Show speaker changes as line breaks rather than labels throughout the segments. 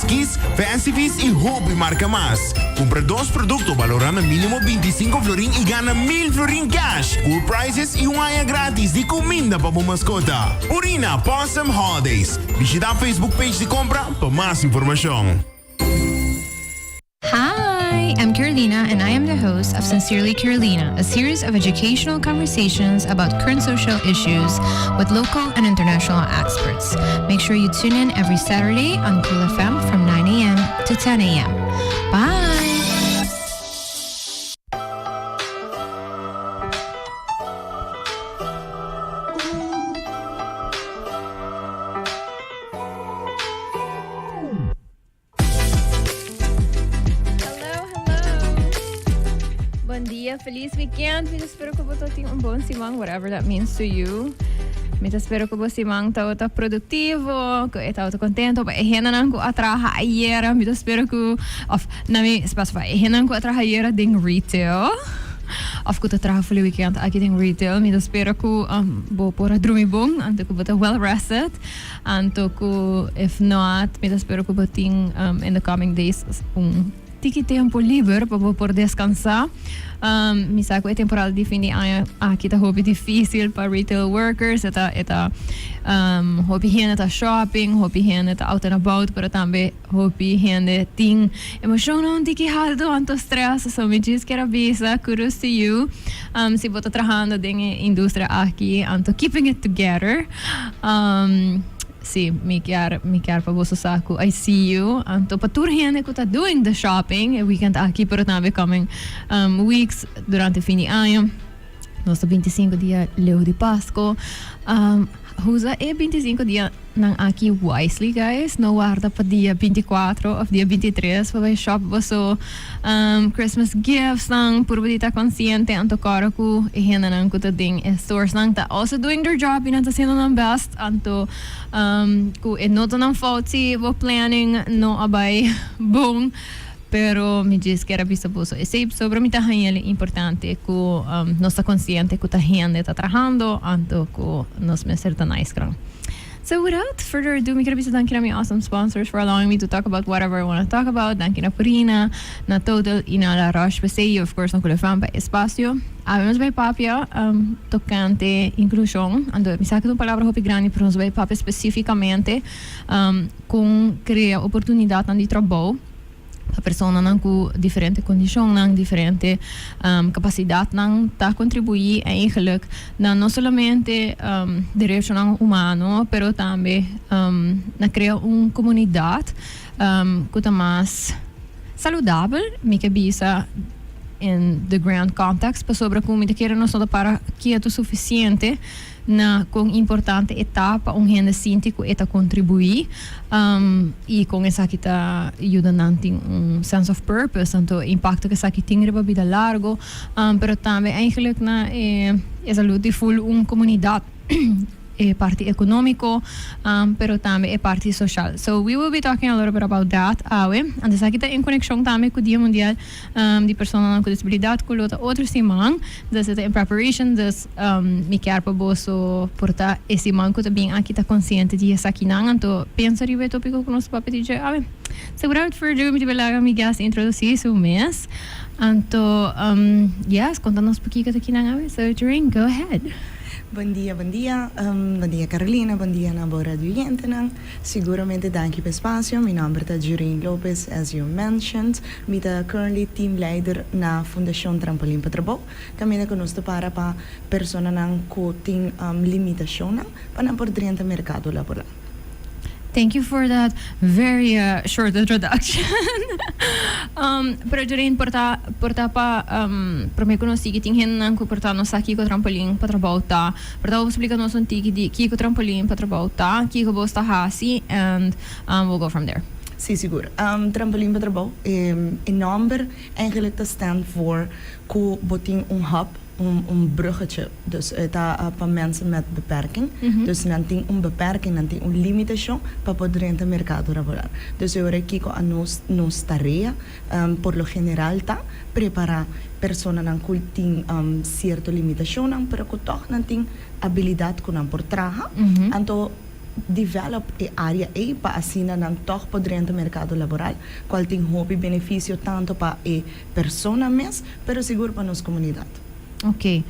Friskies, Fancy Feast y hopi marca mas. Cumpra dos producto balora na minimo 25 florin y gana 1000 florin cash. Cool prizes y un aña gratis di cuminda pa bo mascota. Purina Pawsome Holidays. Bishita Facebook page di Compra pa mas informacion.
Hi, I'm Carolina, and I am the host of Sincerely Carolina, a series of educational conversations about current social issues with local and international experts. Make sure you tune in every Saturday on Cool FM from 9 a.m. to 10 a.m. Bye!
Hello, hello. Bon dia, feliz weekend. Mi ta spera cu bo tin un bon siman, whatever that means to you. Mi ta spera cu bo siman ta productivo, cu e ta contento pa e hendenan cu a traha ayera. Mi ta spera cu, of na mi specify, e hendenan cu a traha ayera den retail. Of cu ta traha for weekend aki den retail. Mi ta spera cu bo por a drumi bon, anto cu bo ta well rested. Anto cu if not, mi ta spera cu bo tin in the coming days un tiki tempo liber pa bo por descansa. Mi sa cu e temporada di fin di aña aki ta hopi dificil pa retail workers. E ta, e ta hopi hende ta shopping, hopi hende ta out and about, pero tambe hopi hende tin emocionnan un tiki halto, anto stress. So mi djis kier a bisa, kudos to you si bo ta trahando den e industria aki, anto keeping it together. Sí, mi kier, mi kier pa boso sa cu I see you. Anto pa tur hende cu ta doing the shopping e weekend aki, pero tambe coming weeks durante fin di aña. Nos ta 25 dia leu di Pasco. Usa e 25 dia nan aki wisely, guys. No warda pa dia 24 of dia 23 pa bay shop boso Christmas gifts nan. Purba di ta consciente anto cora cu e hendenan cu ta den e stores nan ta also doing their job y nan ta haciendo nan best. Anto cu e no ta nan fout si bo planning no a bay bon. Pero mi djis kier a bisa boso esey pasobra mi ta haña importante cu nos ta consciente cu ta hende ta trahando anto cu nos mester ta nice gran. So without further ado mi kier a bisa danki na mi awesome sponsors for allowing me to talk about whatever I wanna talk about. Danki na Purina, na Total y na La Roche Posay y of course na Culefan pa e espacio. Awe nos bay papia tocante inclusion. Anto mi sa cu ta un palabra hopi grandi pero nos bay papia specificamente con crea oportunidadnan di trabou pa personanan cu diferente condicionnan, diferente capacidadnan ta contribui eigenlijk na no solamente derechonan humano pero tambe na crea un comunidad cu ta mas saludabel, mi ke bisa in the grand context, pasobra cu mi ta kere nos no ta para kieto suficiente na kon importante e ta pa un hende sinti ku e ta kontribuí i kon esaki ta yuda nan tin un sense of purpose, tanto e impakto ku esaki tin riba bida largo, pero tambe eigenlijk na e salud di ful un komunidat, e parti ekonómiko, pero tambe e parti soshal. So we will be talking a little bit about that awe. Anto esaki ta en konekshon tambe ku Dia Mundial di Personanan ku Disabilidat ku lo ta otro siman. Dus e ta in preparation, dus mi kier pa boso por ta e siman ku ta bin aki ta konsiente di esakinan, anto pensa riba e topiko ku nos ta papia di dje awe. So without further ado mi ta bai laga mi guest introdusí su mes. Anto yes, konta nos pokiko ta kinan awe. So Joreen, go ahead.
Bon dia, bon dia. Bon dia Carolina, bon dia na bo radioyentenan. Siguramente danki pa e spasio. Mi nomber ta Joreen Lopez, as you mentioned. Mi ta currently team leider na Fundacion Trampolin pa Trabou, caminda cu nos ta para pa personanan cu tin limitacionnan pa nan por drenta mercado laboral.
Thank you for that very short introduction. Pero Joreen, por ta por ta pa prome cu nos sigui tin hendenan cu por ta no sa kico Trampolin pa Trabou ta. Por ta bo splica nos un tiki di kico Trampolin pa Trabou ta, kico bo ta haci and we'll go from there.
Sí, sigur. Trampolin pa Trabou, e nomber eigenlijk ta stand voor cu bo tin un hub, un bruggetje. Dus e ta pa mensen met beperking. Dus nan tin un beperking, nan tin un limitacion pa por drenta mercado laboral. Dus e ora kico a nos, nos tarea por lo general ta prepara personanan cu tin cierto limitacionnan pero cu toch nan tin abilidad cu nan por traha. Anto. develop e area ei pa asina nan toch por drenta mercado laboral, cual tin hopi beneficio tanto pa e persona mes, pero sigur pa nos comunidad.
Ok.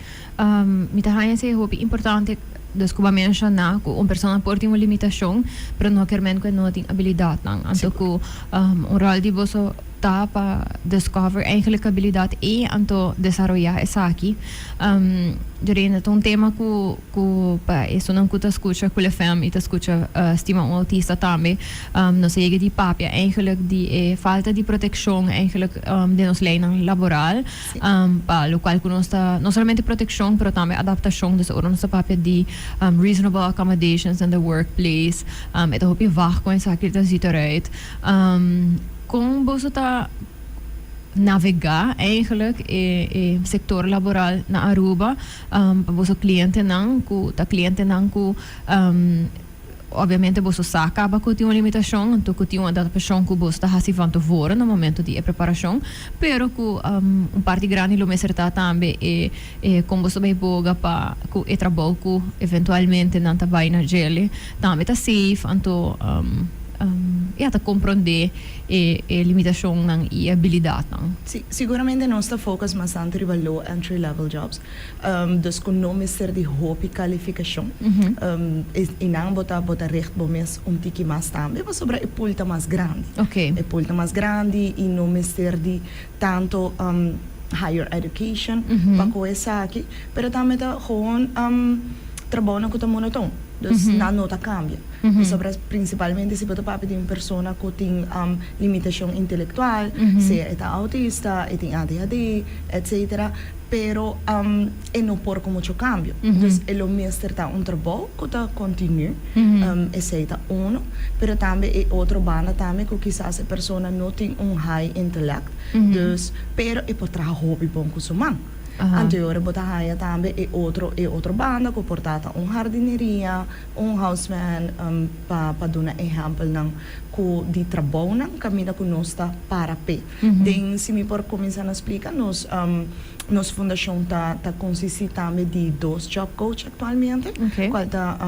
Mi ta haña esei hopi importante, dus ku bo a menshoná ku un persona por tin un limitashon, pero no kermen ku e no tin abilidatnan. Anto ku un ròl di boso ta pa discover eigenlijk abilidat ei, anto desaroyá esaki. Jorena, ta un tema ku ku pa esunnan ku ta skucha Cool FM i ta skucha Stima un Autista tambe, nos a yega di papia eigenlijk di e falta di protekshon eigenlijk den nos leinan laboral. Pa locual cu nos ta no solamente proteccion pero tambe adaptacion. Dus ora nos ta papia di reasonable accommodations in the workplace, e ta hopi vag con esaki ta ziet eruit. Con boso ta navega eigenlijk e e sector laboral na Aruba pa boso clientenan cu ta clientenan cu Obviamente boso sa caba cu tin un limitacion, anto cu tin un adaptacion cu boso ta haci van tevoren na momento di e preparacion, pero cu un parti grandi lo mester ta tambe e e con boso ta bay boga pa cu e trabou cu eventualmente nan ta bay na djele tambe ta safe, anto ya ta compronde e e limitacionnan y e abilidadnan.
Si, siguramente nos ta focus mas tanto riba low entry level jobs. Dus ku no mester di hopi kalifikashon. I nan bo ta bo ta richt bo mes un tiki mas tambe pasobra e pool ta mas grandi. E pool ta mas grandi i no mester di tanto higher education pa ku esaki. Pero tambe ta gewoon trabounan ku ta monoton. Dus nan no ta kambia. Pasobra prinsipalmente si bo ta papia di un persona ku tin limitashon intelektual, sea e ta autista, e tin ADHD, etcetera. Pero e no por cu mucho cambio. Dus e lo mester ta un trabou cu ta continu, esey ta uno. Pero tambe e otro banda tambe cu kisas e persona no tin un high intellect, dus pero e por traha hopi bon cu su man. Anto e ora bo ta haya tambe e otro e otro banda cu por ta ta un hardineria, un houseman, pa pa duna ehempelnan cu di trabounan caminda cu nos ta para p'e. Den si mi por cuminsa na splica, nos nos fundacion ta ta consisti tambe di dos job coach actualmente, cual ta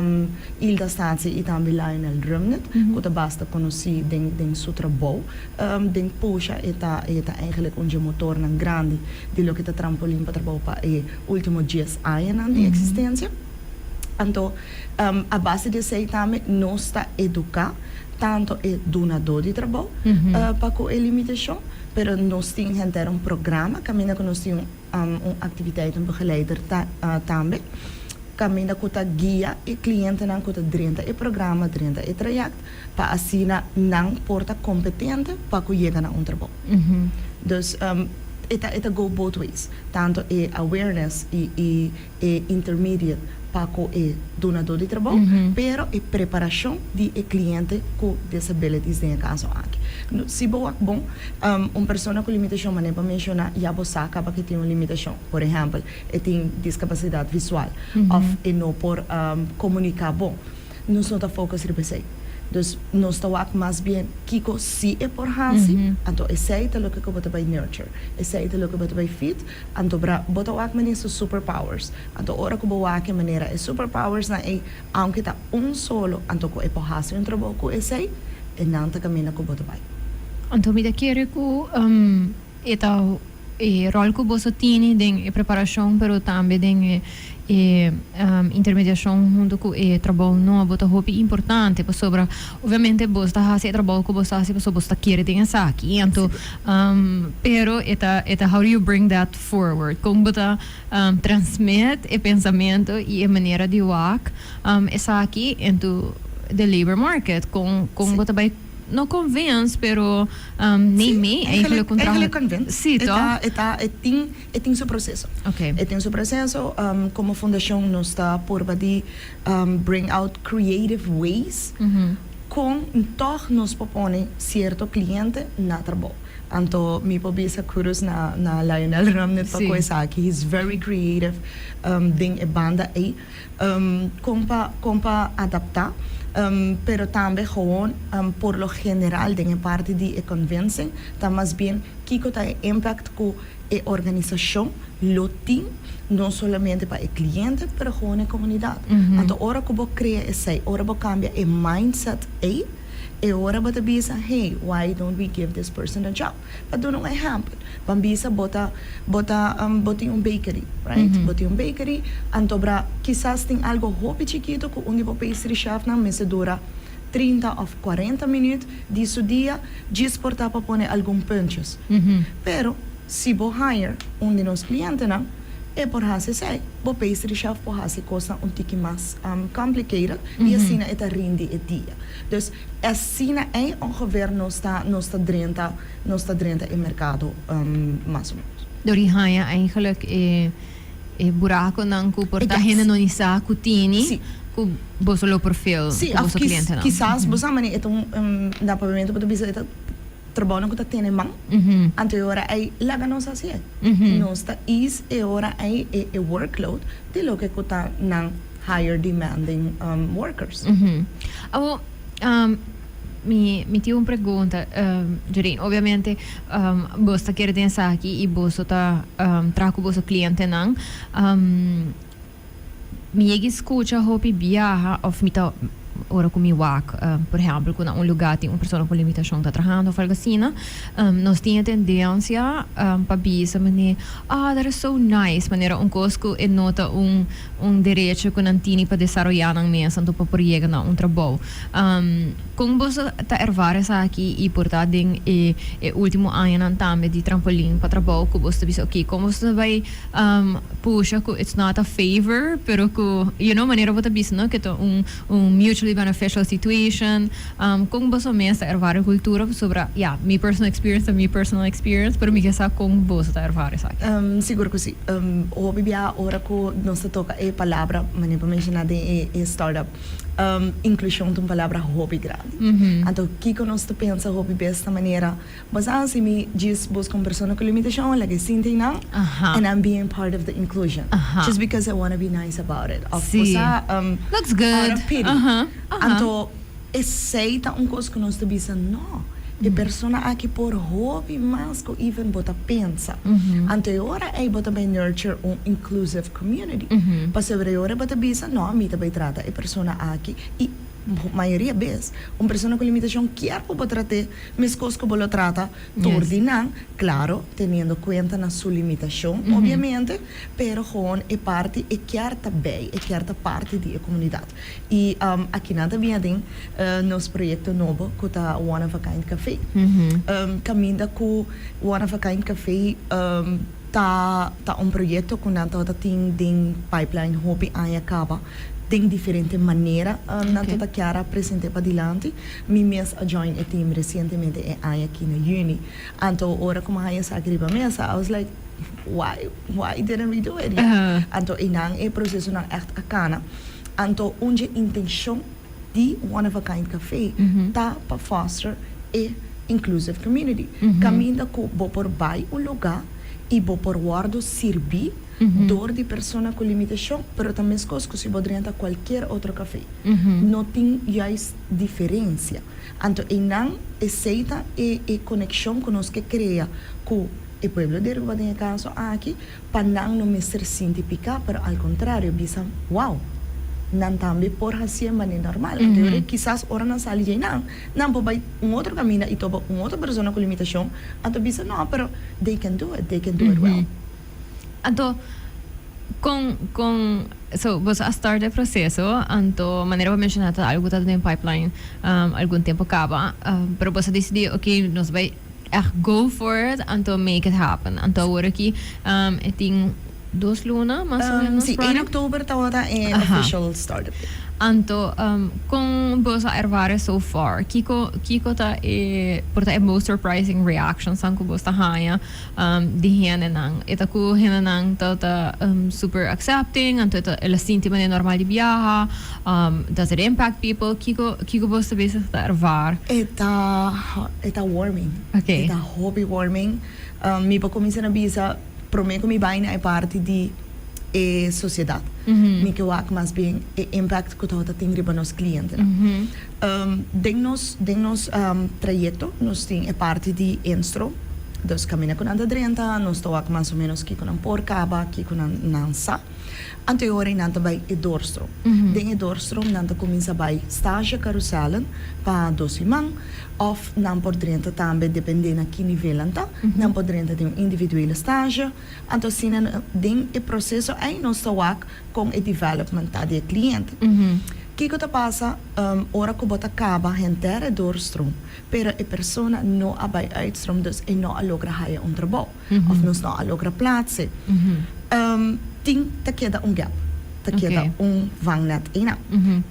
Hilda Statie y tambe Lionel Rumnit, cu ta basta conoci den den su trabou. Den pusha e ta e ta eigenlijk un dje motornan grandi di loke ta Trampolin pa Trabou pa e ultimo dies añanan di existencia. Anto a base di esey tambe nos ta educa tanto e dunadó di trabou pa ku e limitashon, pero nos tin henter un programa kaminda ku nos tin un activiteitenbegeleider tambe, kaminda ku ta guia e klientenan ku ta drenta e programa, drenta e trayèkt, pa asina nan por ta kompetente pa ku yega na un trabou. Dus e ta e ta go both ways, tanto e awareness i e e intermediate pa cu e dunador di trabou, pero e preparacion di e cliente cu disabilities den e caso aki. Si bo wak bon, un persona cu limitacion manera bo a menciona ya bo sa caba cu e tin un limitacion. Por ehempel, e tin discapacidad visual of e no por comunica bon. Nos no ta focus riba esei. Dus nos ta wak mas bien kiko si e por hasi, anto esei ta loke ku bo ta bai nurture, esei ta loke bo ta bai feed, anto bra bo ta wak manera su superpowers. Anto ora ku bo wak e manera e superpowersnan ei, aunke ta un solo, anto ku e por hasi un trabou ku esei, e nan ta kaminda ku bo ta bai.
Anto mi ta kere ku E ta e ròl ku boso tini den e preparashon pero tambe den e intermediashon huntu ku e trabou nobo ta hopi importante pasobra obviamente boso ta hasi e trabou ku boso ta hasi pasobra boso ta kere den esaki anto pero e ta e ta how do you bring that forward kon bo ta transmit e pensamentu i e manera di wak esaki into the labor market kon kon bo ta bai No convince, pero nee mee eigenlijk un traha.
Eigenlijk convince.
Sí, toch?
E ta, e tin, e tin su proceso.
Oké.
E tin su proceso. Como fundacion nos ta purba di bring out creative ways con toch nos por pone cierto cliente na trabou. Anto mi por bisa kudos na na Lionel Ramnit pa cu esaki. He's very creative den e banda ey. Con pa, con pa adapta. Pero tambe gewoon por lo general den e parti di e convincing ta mas bien kico ta e impact cu e organisacion lo tin no solamente pa e cliente pero gewoon e comunidad. Anto ora cu bo crea esey, ora bo cambia e mindset ey, e ora bo ta bisa, "Hey, why don't we give this person a job?" Pa duna un ehempel, ban bisa bo tin un bakery, right? Bo tin un bakery, anto bra kisas tin algo hopi chikito cu un di bo pastry chef nan mester dura 30 of 40 minuut di su dia djis por ta pa pone algun puntjes. Pero si bo hire un di nos clientenan, e por haci esey, bo pastry chef por haci cosnan un tiki mas complicated y asina e ta rindi e dia. Dus asina ey ongeveer nos ta drenta e mercado mas o menos.
Dor di haña eigenlijk e buraconan cu por ta hende no ni sa cu tini cu boso lo por fill cu
of
boso clientenan.
Kisas bo sa mane e ta un na papiamento bo ta bisa e ta trabounan cu ta tene man. Anto e ora ey laga nos haci e. Nos ta ease e ora ey e workload di loke cu ta nan higher demanding workers.
Awo, mi tin un pregunta, Joreen. Obviamente, boso ta kere den esaki y boso ta traha cu boso clientenan. Mi yega scucha hopi biaha of mi ta ora cu mi wak, por ehempel, cu na un lugar tin un persona cu limitacion ta trahando of algo asina, nos tin e tendencia pa bisa mane, "Ah, that is so nice," manera un cos cu e no ta un derecho cu nan tini pa desaroya nan mes anto pa por yega na un trabou. Con boso ta ervaar esaki y por ta den e ultimo añanan tambe di Trampolin pa Trabou cu boso ta bisa, ok, con boso ta bay pusha cu it's not a favor, pero cu, manera bo ta bisa, no, cu ta un mutually beneficial situation? Con boso mes ta ervaar e cultura sobre, ja, mi personal experience ta mi personal experience, pero mi ke sa con boso ta ervaar esaki.
Sigur cu si. Hopi bia ora cu nos ta toca e palabra, manera pa menciona den e startup, inclusion ta un palabra hopi grandi. Anto kico nos ta pensa hopi bes ta manera, basa si mi djis busca un persona cu limitacion, laga sinti nan, and I'm being part of the inclusion. Just because I want to be nice about it. Of bosa,
Looks good.
Out of pity. Anto, esey ta un cos cu nos ta bisa, no. E persona aki por hopi mas cu even bo ta pensa. Anto e ora ey bo ta bay nurture un inclusive community. Pasobra e ora bo ta bisa, no, mi ta bay trata e persona aki. Y mayoria bes, un persona cu limitacion kier cu bo trate mescos cu bo lo trata tur di nan, claro, teniendo cuenta na su limitacion, obviamente, pero gewoon e parti e kier ta bij, e kier ta parti di e comunidad. Y aki nan ta bin den nos proyecto nobo cu ta One of a Kind Café. Caminda cu One of a Kind Café ta un proyecto cu nan ta tin den pipeline hopi aña caba den diferente manera nan ta kier a presenta padilanti. Mi mes a join e team recientemente e aña aki na juni. Anto ora cu mi a haya esaki riba mesa, I was like, Why didn't we do it yet?" Anto einan e proceso nan echt a cana. Anto un di e intencion di One of a Kind Café ta pa foster e inclusive community. Caminda cu bo por bay un lugar y bo por wordo sirbi door di persona cu limitacion, pero tambe cos cu si bo drenta cualkier otro café. No tin juist diferencia. Anto einan esey ta e conexion cu nos ke crea cu e pueblo di Aruba den e caso aki, pa nan no mester sinti pica, pero al contrario, bisa, "Wow, nan tambe por haci manera normal." Anto mm kisas ora nan sali di nan, nan por bay un otro camino y topa un otro persona cu limitacion, anto bisa, no, pero they can do it, they can do it well.
Anto, con so, bo a start e proceso, anto, manera bo a menciona, algo ta den pipeline algun tempo caba, pero bo a dicidi, ok, nos bay echt go for it, anto make it happen. Anto awor aki, tin 2 luna, mas o menos,
Si, in oktober tabata e official startup day.
Anto, con bo a ervaar so far? Kico ta e, por ta e most surprising reactions cu bo a haya di hendenan? E ta cu hendenan ta super accepting, anto el a sinti manera normal di biaha, does it impact people? Kico bo ta bezig ta ervaar?
E ta warming. E ta hopi warming. Mi por cuminsa na bisa, prome cu mi bay na e parti di E sociedad. Mi ke wak mas bien e impact cu tabata tin riba nos clientenan. Den nos den nos trayecto nos tin e parti di instroom, dus caminda cu nan ta drenta nos ta wak mas o menos kico nan por caba, kico nan nan sa. Anto e ora nan ta bay e doorstroom. Den e doorstroom nan ta cuminsa bay stage carrousellen pa dos siman of nan por drenta tambe depende na ki nivel nan ta, nan por drenta den un individuele stage. Anto asina den e proceso ei nos ta wak con e development ta di e cliente. Kico ta pasa ora cu bo ta caba henter e doorstroom pero e persona no a bay uitstroom dus e no a logra haya un trabou of nos no a logra plaatse. Tin ta keda un gap, ta keda un vangnet einan.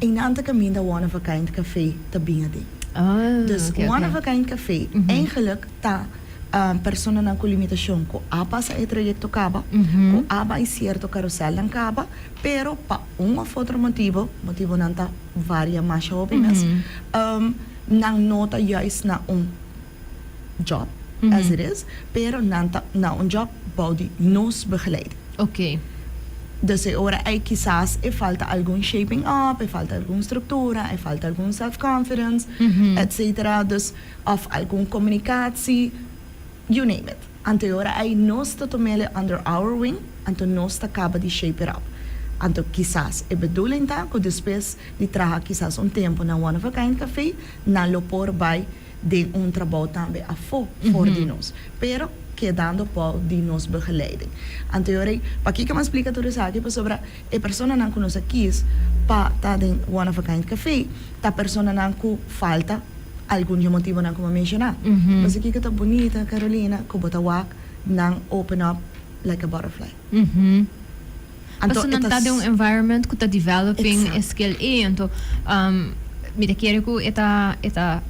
Einan ta caminda One of a Kind Café ta bin aden. Dus One of a Kind Café eigenlijk ta Personanan ku limitashon ku a pasa e trayekto kaba, ku a bai sierto karuselnan kaba, pero pa un òf otro motibu, motibunan ta varia masha hopi mes, nan no ta juist na un job as it is, pero nan ta na un job bou di nos begeleiding. Dus e ora ei kisas e falta algun shaping up, e falta algun struktura, e falta algun self confidence, etcetera. Dus of algun comunicatie, you name it. Anto e ora ei nos ta tomele under our wing, anto nos ta caba di shape it up. Anto kisas e bedoeling ta cu despues di traha kisas un tempo na One of a Kind Cafe, nan lo por bay den un trabou tambe afo for di nos, pero kedando bou di nos begeleiding. Anto e ora ei, pakico mi a splica tur esaki? Pasobra e personanan cu nos a kies pa ta den One of a Kind Cafe ta personanan cu falta algun di e motibonan ku bo a menshoná. Pasobra kiko ta bunita, Carolina, ku bo ta wak nan open up like a butterfly.
Anto Pasobra nan ta den un environment ku ta developing e skill ei. Anto mi ta kere ku e ta e ta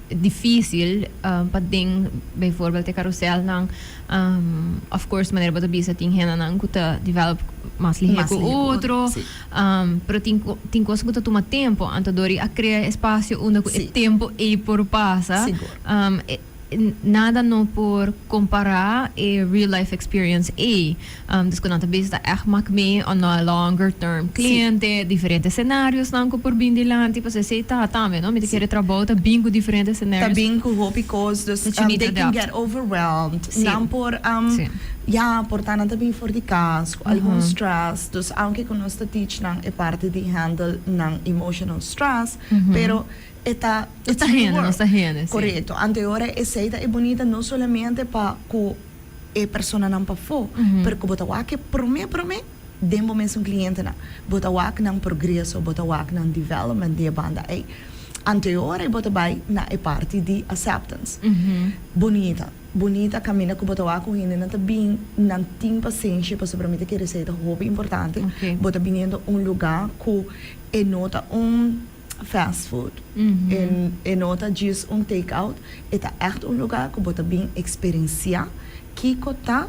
difícil pa den bijvoorbeeld e carouselnan. Of course manera bo ta bisa tin hendenan ku ta develop mas lihé ku otro. Pero tin tin cos cu ta tuma tempo, anto dor di a crea espacio unda cu e tempo ey por pasa, nada no por compara e real life experience ey. Dus cu nan ta bisa ta echt mak mee on a longer term cliente, diferente scenariosnan cu por bin dilanti, pasobra esey ta tambe, no? Mi ta kere trabou ta bin cu diferente scenarios.
Ta bin cu hopi cos, dus they can get overwhelmed. Nan por, ya, por ta nan ta bin for di cas cu algun stress. Dus aunke ku nos ta teach nan e parti di handle nan emotional stress, pero e ta
Nos ta hende, nos ta hende, si.
Korekto. Anto e ora esei ta e bunita no solamente pa ku e personanan pafó, pero ku bo ta wak e promé promé den bo mesun klientenan. Bo ta wak nan progreso, bo ta wak nan development di e banda ei. Anto e ora bo ta bai na e parti di acceptance. Bunita. Bunita caminda cu bo ta wak cu hendenan ta bin, nan tin pasenshi pasobra mi ta kere esey ta hopi importante. Bo ta biniendo un luga cu e no ta un fast food, e no ta djis un take out, e ta echt un luga cu bo ta bin experencia kico ta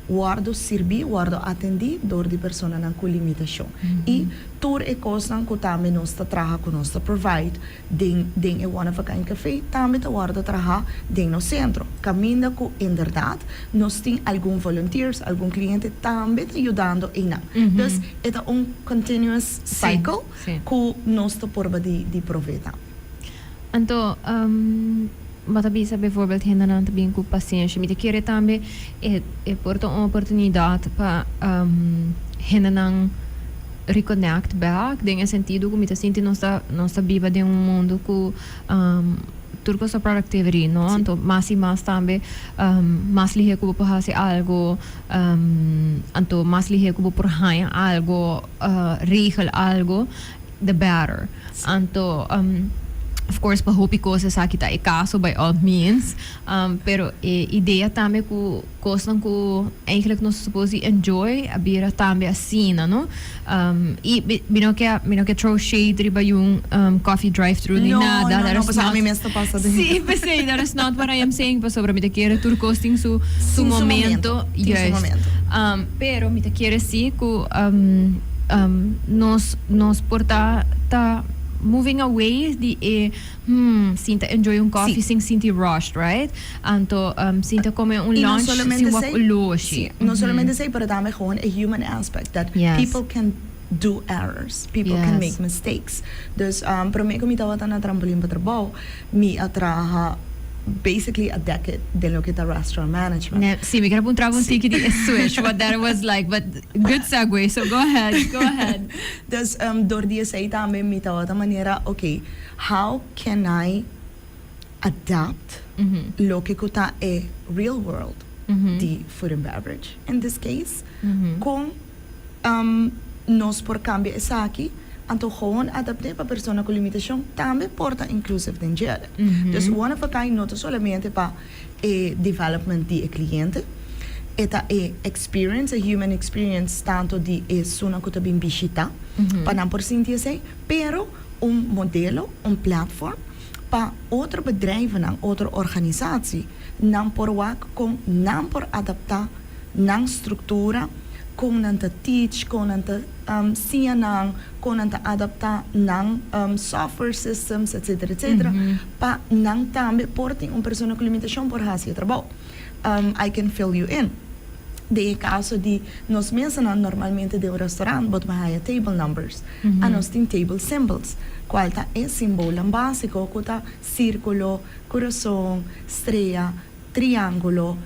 wordo sirbi, wordo atendi door di personanan cu limitacion. Y tur e cosnan cu tambe nos ta traha cu nos ta provide Den den e One of a Kind Café tambe ta wòrdu trahá den nos sentro, kaminda ku inderdat nos tin algun volunteers, algun kliente tambe ta yudando einan. Dus e ta un continuous cycle ku nos ta purba di di provee tambe.
Anto bo ta bisa bijvoorbeeld hendenan ta bin ku pasiensha. Mi ta kere tambe e e por ta un oportunidat pa hendenan reconnect back den e sentido cu mi ta sinti nos ta nos ta biba den un mundo cu tur cos ta productivity no anto mas y mas tambe mas lihe cu bo por haci algo anto mas lihe cu bo por haña algo regel algo the better anto of course pa hopi cos esaki ta e caso by all means pero e idea tambe cu Cosnan cu eigenlijk nos ta suppose di enjoy a bira tambe asina, no? Y mi no ke, mi no ke throw shade riba yun coffee drive thru ni
No,
nada.
no,
That
no,
is
pasobra
not
ami mes ta pasa den.
Sí, p'esei, that is not what I am saying, pasobra mi ta kere tur cos tin su, su
Tin su
momento.
momento, tin su
Juist.
momento.
Pero mi ta kere sí cu nos, nos por ta, ta. moving away di e sinta enjoy un coffee sin sinti rushed, right? Anto sinta come un
Y no
lunch
solamente
sin wak
esey,
oloshi.
Sí, no solamente esey, pero tambe gewoon e human aspect that people can do errors, people can make mistakes. Dus prome cu mi tabata na Trampolin pa Trabou, mi a traha basically a decade den loke ta restaurant management.
Ne, sí, mi kier puntra bo un tiki di e switch, what that was like, but good segue, so go ahead, go ahead.
Dus door di esey tambe mi tabata manera, okay, how can I adapt loke cu ta e real world di food and beverage in this case, con nos por cambia esaki, anto gewoon adapte pa persona cu limitacion tambe por ta inclusive den djele. Dus One of a Kind no ta solamente pa e development di e cliente, e ta e experience, e human experience tanto di esunnan cu ta bin bishita pa nan por sinti esey, pero un modelo, un platform pa otro bedrijvennan, otro organisatie nan por wak con nan por adapta nan structura, con nan ta teach, con nan ta siña nan, con nan ta adapta nan software systems, etcetera, etcetera, pa nan tambe por tin un persona cu limitacion por haci e trabou. I can fill you in. Den e caso di nos mesanan, normalmente den un restaurant bo ta haya table numbers. Anos tin table symbols, cual ta e simbolnan basico cu ta circulo, curason, strea, triangulo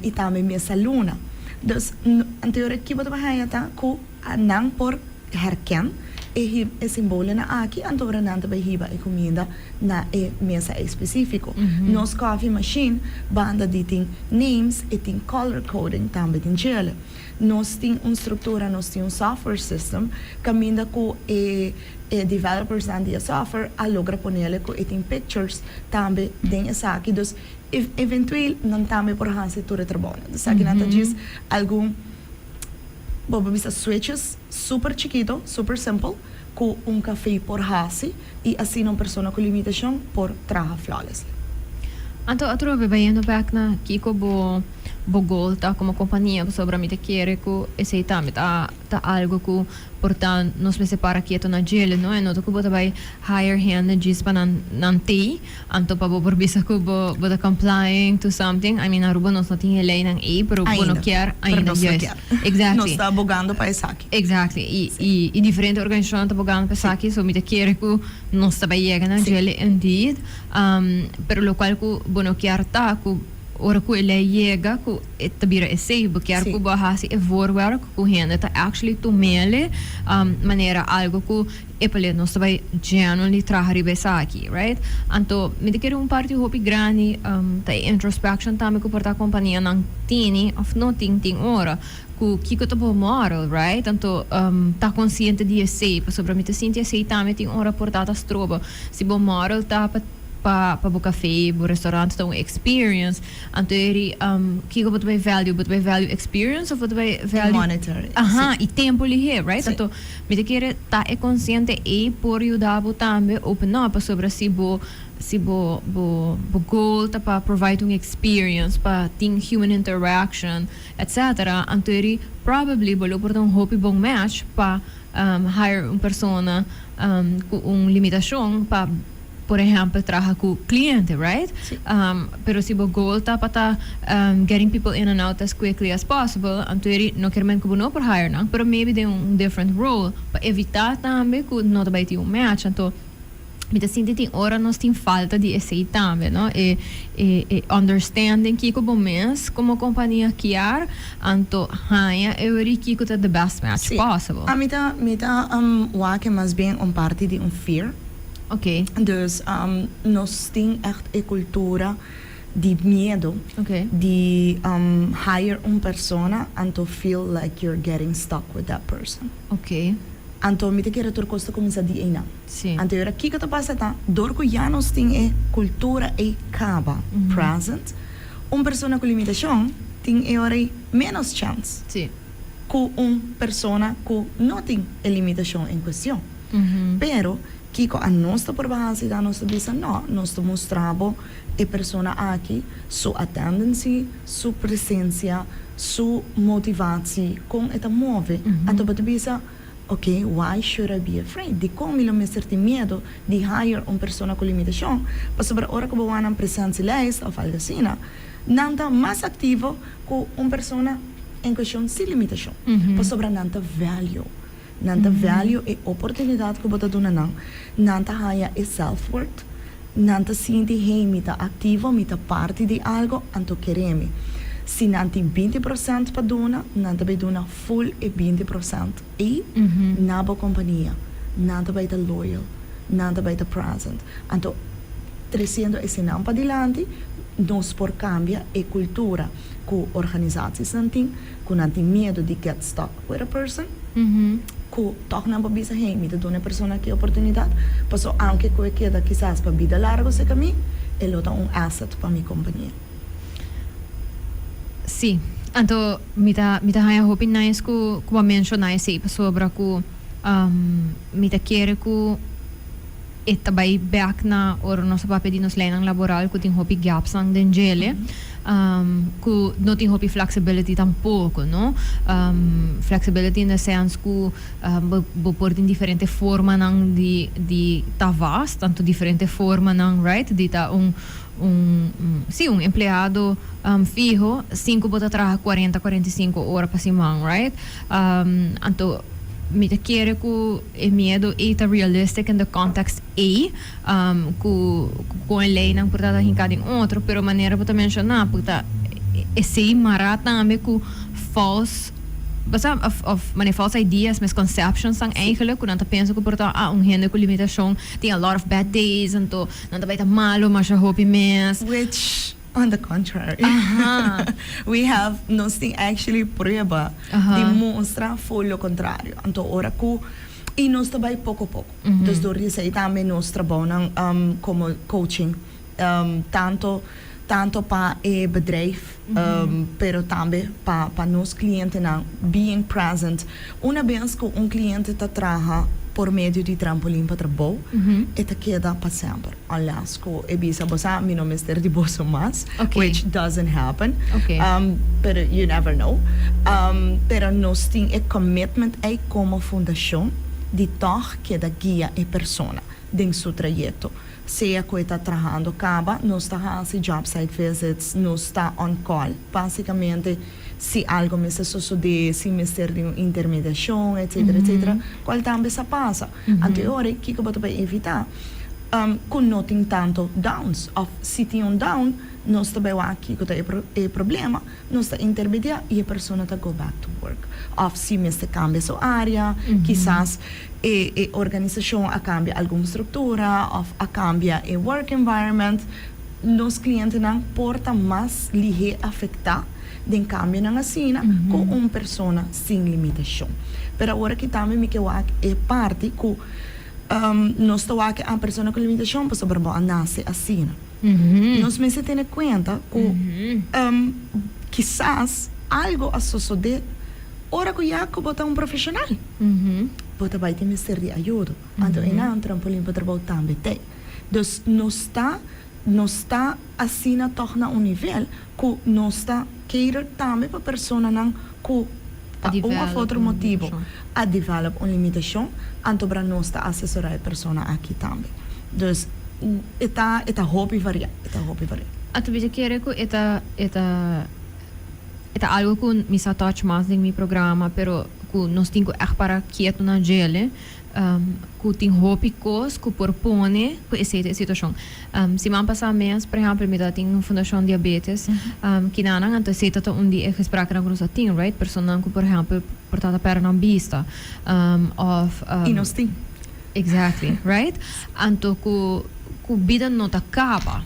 y tambe mesa luna. Dus, anterior aki bo ta haya ta cu nan por herken e e simbolnan aki, anto ora nan ta bay hiba e cuminda na e mesa especifico. Nos coffee machine banda di tin names e tin color coding tambe den djele. Nos tin un structura, nos tin un software system caminda cu e e developersnan di e software a logra ponele cu e tin pictures tambe den esaki. Dus eventueel nan tambe por haci tur e trabounan. Dus esaki nan ta djis algun, bo por bisa, switches super chikito, super simple cu un cafe por haci y asina un persona cu limitacion por traha flawlessly.
Anto atrobe bayendo bek na kico bo goal ta como compania, pasobra mi ta kere cu esey tambe ta algo cu por ta nos mester para keto na djele, no? E no ta cu bo ta bay hire hende djis pa nan nan tey, anto pa bo por bisa cu bo ta complying to something. I mean, Aruba nos no tin e leynan ey, pero bo no
Ainda.
kier
Pero
ainda,
nos no
juist.
kier.
Exactly.
Nos ta abogando pa esaki.
Exactly. Y diferente organisacionnan ta abogando pa esaki, so mi ta kere cu nos ta bay yega na djele indeed. Pero locual cu bo no kier ta cu ora cu e ley yega cu e ta bira esey, bo kier cu bo a haci e voorwerk cu hende ta actually tumele manera algo cu epale nos ta bay genuinely traha riba esaki, right? Anto mi ta kere un parti hopi grandi ta e introspection tambe cu por ta companianan tini of no tin tin ora cu kico ta bo model, right? Anto ta consciente di esey pasobra mi ta sinti esey tambe tin ora por ta ta stroba. Si bo model ta pa pa bo café, bo restaurant ta un experience, anto eri kico bo ta bay value? Bo ta bay value experience of bo ta bay value
Monetary.
Aha, y tempo lihe, right? Anto mi ta kere ta e consciente ey por yuda bo tambe open up pasobra si bo si bo bo bo goal ta pa provide un experience, pa tin human interaction, etc. Anto eri probably bo lo por ta un hopi bon match pa hire un persona cu un limitacion pa, por ehempel, traha cu cliente, right? Pero si bo goal ta pa ta getting people in and out as quickly as possible, anto eri no kier men cu bo no por hire nan, pero maybe den un different role pa evita tambe cu no ta bay tin un match. Anto mi ta sinti tin ora nos tin falta di esey tambe, no? E understanding kico bo mes como compania kier, anto haña e ori kico ta the best match possible.
Ami ta mi ta wak mas bien un parti di un fear. Dus nos tin echt e cultura di miedo di hire un persona anto feel like you're getting stuck with that person. Anto mi ta kere tur cos ta cuminsa di eynan. Anto ora kico ta pasa ta dor cu ya nos tin e cultura ey caba present, un persona cu limitacion tin e ora ey menos chance cu un persona cu no tin e limitacion en cuestion. Pero kico a nos ta por haci ta nos ta bisa no, nos ta mustra bo e persona aki su attendance, su presencia, su motivatie, con e ta move. Anto bo ta bisa. Ok, why should I be afraid? Dikon mi lo mester tin miedu di hire un persona ku limitashon? Pasobra ora ku bo wak nan presentielijst òf algu asina, nan ta mas aktivo ku un persona en kueshon sin limitashon. Pasobra nan ta value. Nan ta value e oportunidat ku bo ta duna nan. Nan ta haña e self-worth. Nan ta sinti, hey, mi ta aktivo, mi ta parti di algu, anto kere mi. Si nan tin 20% pa duna, nan ta bai duna full e 20% ei na bo kompania. Nan ta bai ta loyal, nan ta bai ta present. Anto, tresiendo eseinan padilanti, nos por kambia e kultura ku organisasiesnan tin, ku nan tin miedu di get stuck with a person, ku tòg nan por bisa, hey, mi ta duna e persona aki oportunidat, paso aunke ku e keda kisas pa bida largu serka mi, e lo ta un asset pa mi kompania.
Sí. Anto mi ta haña hopi nice ku bo a menshoná esei pasobra ku mi ta kere ku e ta bai bèk na ora nos a papia di nos leinan laboral ku tin hopi gapsnan den djele, ku no tin hopi flexibility tampoko, no? Flexibility in the sense ku bo por tin diferente formanan di ta vast, tanto diferente formanan, right, di ta un, sí, un empleado fiho sin ku bo ta traha 40, 45 ora pa siman, right? Anto mi ta kere ku e miedu ei ta realistic in the context ei ku e leinan por ta hinká den otro, pero manera bo ta menshoná por ta esei mará tambe ku false, basa, of manera false ideas, misconceptions nan eigenlijk ku nan ta pensa ku por ta, ah, un hende ku limitashon tin a lot of bad days, anto nan ta bai ta malo masha hopi mes.
Which, on the contrary, we have, nos tin actually prueba di mustra full lo kontrario. Anto ora ku i nos ta bai poko poko. Dus dor di esei tambe nos trabounan komo coaching tanto pa e bedrijf, pero tambe pa nos klientenan being present. Una bes ku un kliente ta traha por medio di Trampolin pa Trabou, e ta keda pa semper. Unless ku e bisa bo sa mi no mester di boso mas, which doesn't happen. Pero you never know. Pero nos tin e commitment ei komo fundashon di tòg keda guia e persona den su trayekto. Sea ku e ta trahando kaba, nos ta hasi job site visits, nos ta on call. Básikamente, si algu mester sosodé, si mester di un intermediashon, etcetera, etcetera, kual tambe sa pasa. Anto e ora ei kiko bo ta bai evitá? Ku no tin tantu downs. Òf si tin un down, nos ta bai wak kiko ta e problema, nos ta intermediá i e persona ta go back to work. Òf si mester kambia su área, kisas e organisashon a kambia algun struktura òf a kambia e work environment, nos klientenan por ta mas lihé afektá den kambionan asina ku un persona sin limitashon. Pero awor aki tambe mi ke wak e parti ku nos ta wak a persona ku limitashon pasobra bo a nase asina. Nos mester tene kuenta ku kisas algu a sosodé ora ku ya ku bo ta un profeshonal. Bo ta bai tin mester di ayudo. Anto einan Trampolin pa Trabou tambe t'ei. Dus nos ta asina tòg na un nivel ku nos ta cater tambe pa personanan ku pa un òf otro motibu a develop un limitashon, anto bra nos ta asesorá e persona aki tambe. Dus e ta hopi variá, e ta hopi variá.
Anto mi ta kere ku e ta algu ku mi sa touch mas den mi programa, pero ku nos tin ku ègt para kietu na djele, ku tin hopi kos ku por pone ku esei ta e situashon. Siman pasá mes, por ehèmpel, mi tabatin Fundashon Diabetes kinanan, anto esei ta un di e gesprekennan ku nos a tin, right? Personanan ku, por ehèmpel, por ta ta pèrdè nan bista òf
I nos tin.
Exactly, right? Anto ku bida no ta kaba.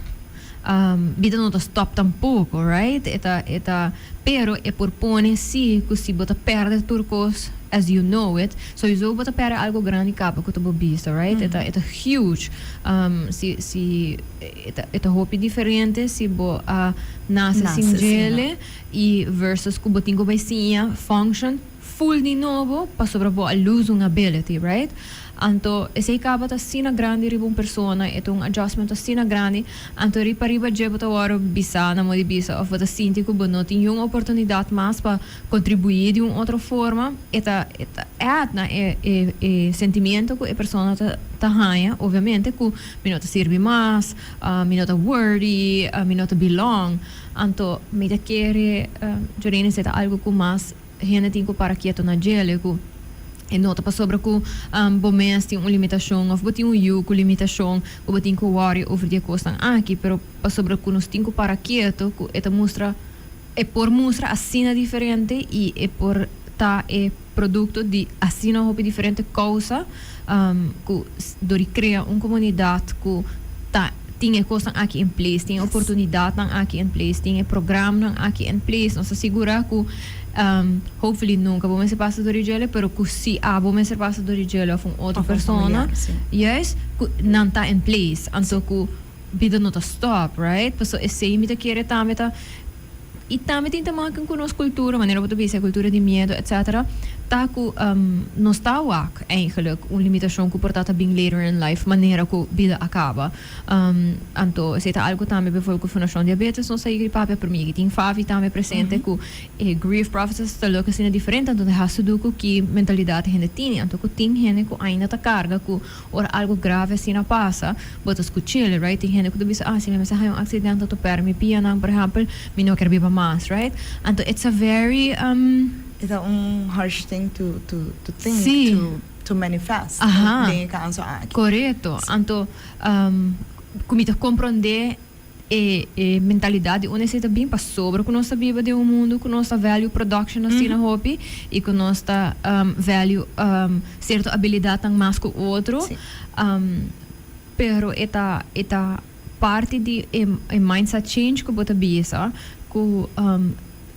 Bida no ta stop tampoko, right? E ta, pero e por pone si ku si bo ta pèrdè tur kos as you know it, sowieso bo ta pèrdè algu grandi kaba ku ta bo bista, right? E ta huge. Si e ta hopi diferente si bo a nase sin djele i versus ku bo tin ku bai siña function.
Full di nobo pasobra bo a lose un ability, right? Anto esey caba ta asina grandi riba un persona, e ta un adjustment asina grandi, anto riba riba dje bo ta worde bisa na modo di bisa of bo ta sinti cu bo no tin yun oportunidad mas pa contribui di un otro forma, e ta e ta add na e e e sentimiento cu e persona ta ta haya obviamente cu mi no ta sirbi mas, mi no ta worthy, mi no ta belong, anto mi ta kere Jorene esey ta algo cu mas. Hende tin ku para kieto na djele ku e no ta pasobra ku bo mes tin un limitashon òf bo tin un yu ku limitashon ku bo tin ku wòri over di e kosnan aki, pero pasobra ku nos tin ku para kieto ku e ta mustra e por mustra asina diferente i e por ta e produkto di asina hopi diferente kousa ku dor di krea un komunidat ku ta tin e kosnan aki in place, tin e oportunidatnan aki in place, tin e programnan aki in place, nos ta sigurá ku hopefully nunka bo mester pasa dor di djele, pero ku si abo mester pasa dor di djele òf un otro persona, juist ku nan ta in place, anto ku bida no ta stòp, right? Pasobra esei mi ta kere tambe ta. I tambe tin te maken ku nos kultura, manera bo ta bisa e kultura di miedu etcetera, ta ku nos ta wak eigenlijk un limitashon ku por ta ta bin later in life manera ku bida a kaba. Anto esei ta algu tambe bijvoorbeeld ku Fundashon Diabetes nos a yega di papia, pero mi yega tin Favi tambe presente ku e grief process ta loke asina diferente anto ta has te do ku ki mentalidat e hende tini. Anto ku tin hende ku ainda ta karga ku Ora algo grave asina pasa, bo ta scuch'el, right? Tin hende cu ta bisa, ah, si mi mester haña un accidente auto perde mi pianan, por ehempel, mi no kier biba mas, right? Anto it's a very.
E ta un harsh thing to to to think,
Sí.
to to manifest
Aha.
den e caso aki.
Corecto. Anto, cu mi ta comprende. E e mentalidad di un esey ta bin pasobra cu nos ta biba den un mundo cu nos ta value production asina hopi y cu nos ta value cierto abilidadnan mas cu otro. Pero e ta e ta parti di e e mindset change cu bo ta bisa cu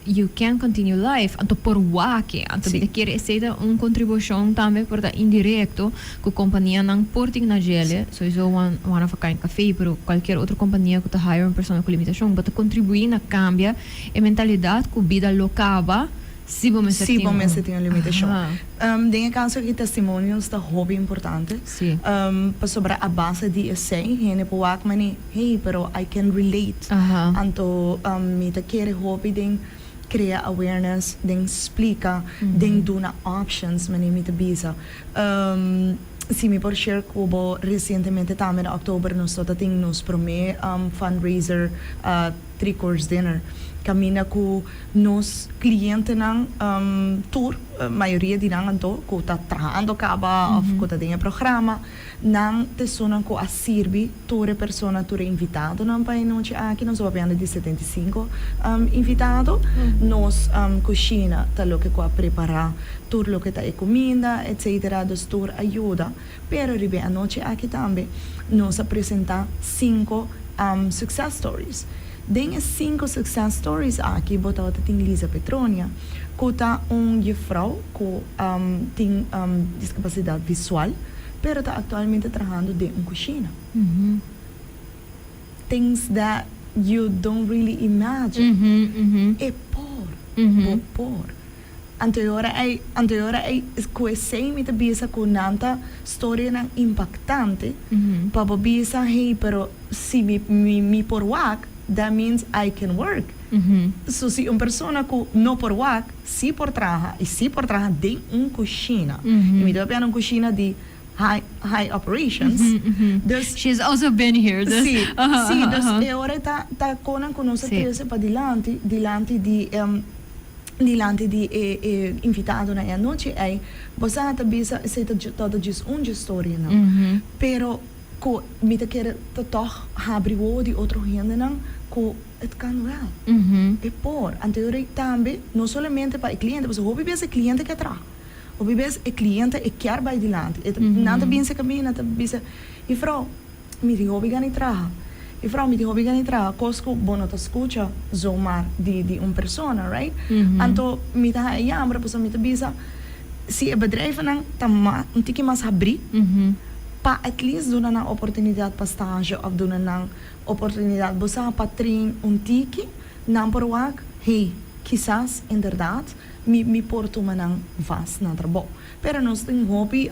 you can continue life anto por wak-e anto mi ta kere esey ta un contribucion tambe por ta indirecto cu companianan por tin na djele soiso one one of a kind cafe pero cualkier otro compania cu ta hire un persona cu limitacion bo ta contribui na cambia e mentalidad cu bida lo caba si bo mester
Si
tin
bo
un
mester tin un limitacion.
Aha.
Den e caso aki testimonials ta hopi importante. Pasobra a base di esey hende por wak mane hey pero I can relate. Anto mi ta kere hopi den crea awareness, den splica, den duna options mane mi ta bisa. Si mi por share cu bo recientemente tambe na october nos lo ta tin nos prome fundraiser three course dinner caminda cu nos clientenan tur, mayoria di nan anto cu ta trahando caba of cu ta den e programa, nan ta esunnan cu a sirbi tur e persona, tur e invitadonan pa e nochi aki. Nos a papiando di 75 invitado. Nos cushina ta loke cu a prepara tur loke ta e cuminda, etcetera, dus tur a yuda. Pero riba e anochi aki tambe nos a presenta cinco success stories. Den e cinco success stories aki bo tabata tin Lisa Petronia cu ta un juffrouw cu tin discapacidad visual pero ta actualmente trahando den un cushina. Things that you don't really imagine. E por, bo por. Anto e ora ei, anto e ora ei cu esey mi ta bisa cu nan ta storianan impactante pa bo bisa, hey, pero si mi mi mi por wak, that means I can work. So si un persona cu no por wak si por traha y si por traha den un cushina, y mi ta papia na un cushina di high high operations, dus.
She has also been here, dus.
Si, si, dus e ora ta ta conan cu nos a trece padilanti, dilanti di dilanti di e e invitadonan e anochi ei, bo sa ta bisa esei ta ta djis un dje storianan, pero ku mi ta kere ta tòg habri wowo di otro hendenan ku het kan wèl, e por. Anto e ora ei tambe no solamente pa e kliente, pasobra hopi bes e kliente ke traha, hopi bes e kliente e kier bai dilanti, e ta nan ta binse kaminda, nan ta bisa, Juffrouw, Mi tin hopi gana di traha. E vrouw, mi tin hopi gana di traha. Kos ku bo no ta skucha zomaar di di un persona, right? Anto mi ta haña yamber pasobra mi ta bisa si e bedrijvennan ta mas un tiki mas habrí pa at least duna nan oportunidat pa stage òf duna nan oportunidat bo sa pa train un tiki, nan por wak, hey. Kisas, inderdaad, mi mi por tuma nan vast na trabou. Pero nos tin hopi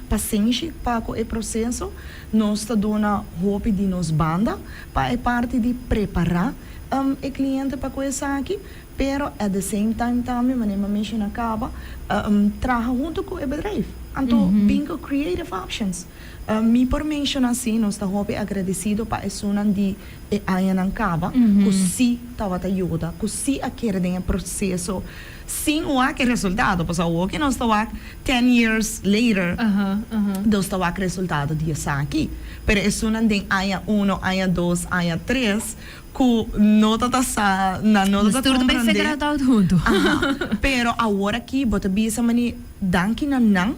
pasenshi pa ku e proseso. Nos ta duna hopi di nos banda pa e parti di prepará e kliente pa ku esaki. Pero at the same time tambe, manera mi a menshoná kaba, traha huntu ku e bedrijf. Anto bin ku creative options. Mi por menshoná si nos ta hopi agradesido pa esunnan di e añanan kaba ku sí tabata yuda, ku sí a kere den e proseso sin wak e resultado. Pasobra awor ke nos ta wak 10 years later, nos ta wak resultado di esaki. Pero esunnan den aña 1, aña 2, aña 3 ku no ta sa, nan no ta
Tur ta
komprendé.
figure it out huntu.
Aha. Pero awor aki bo ta bisa mani danki na nan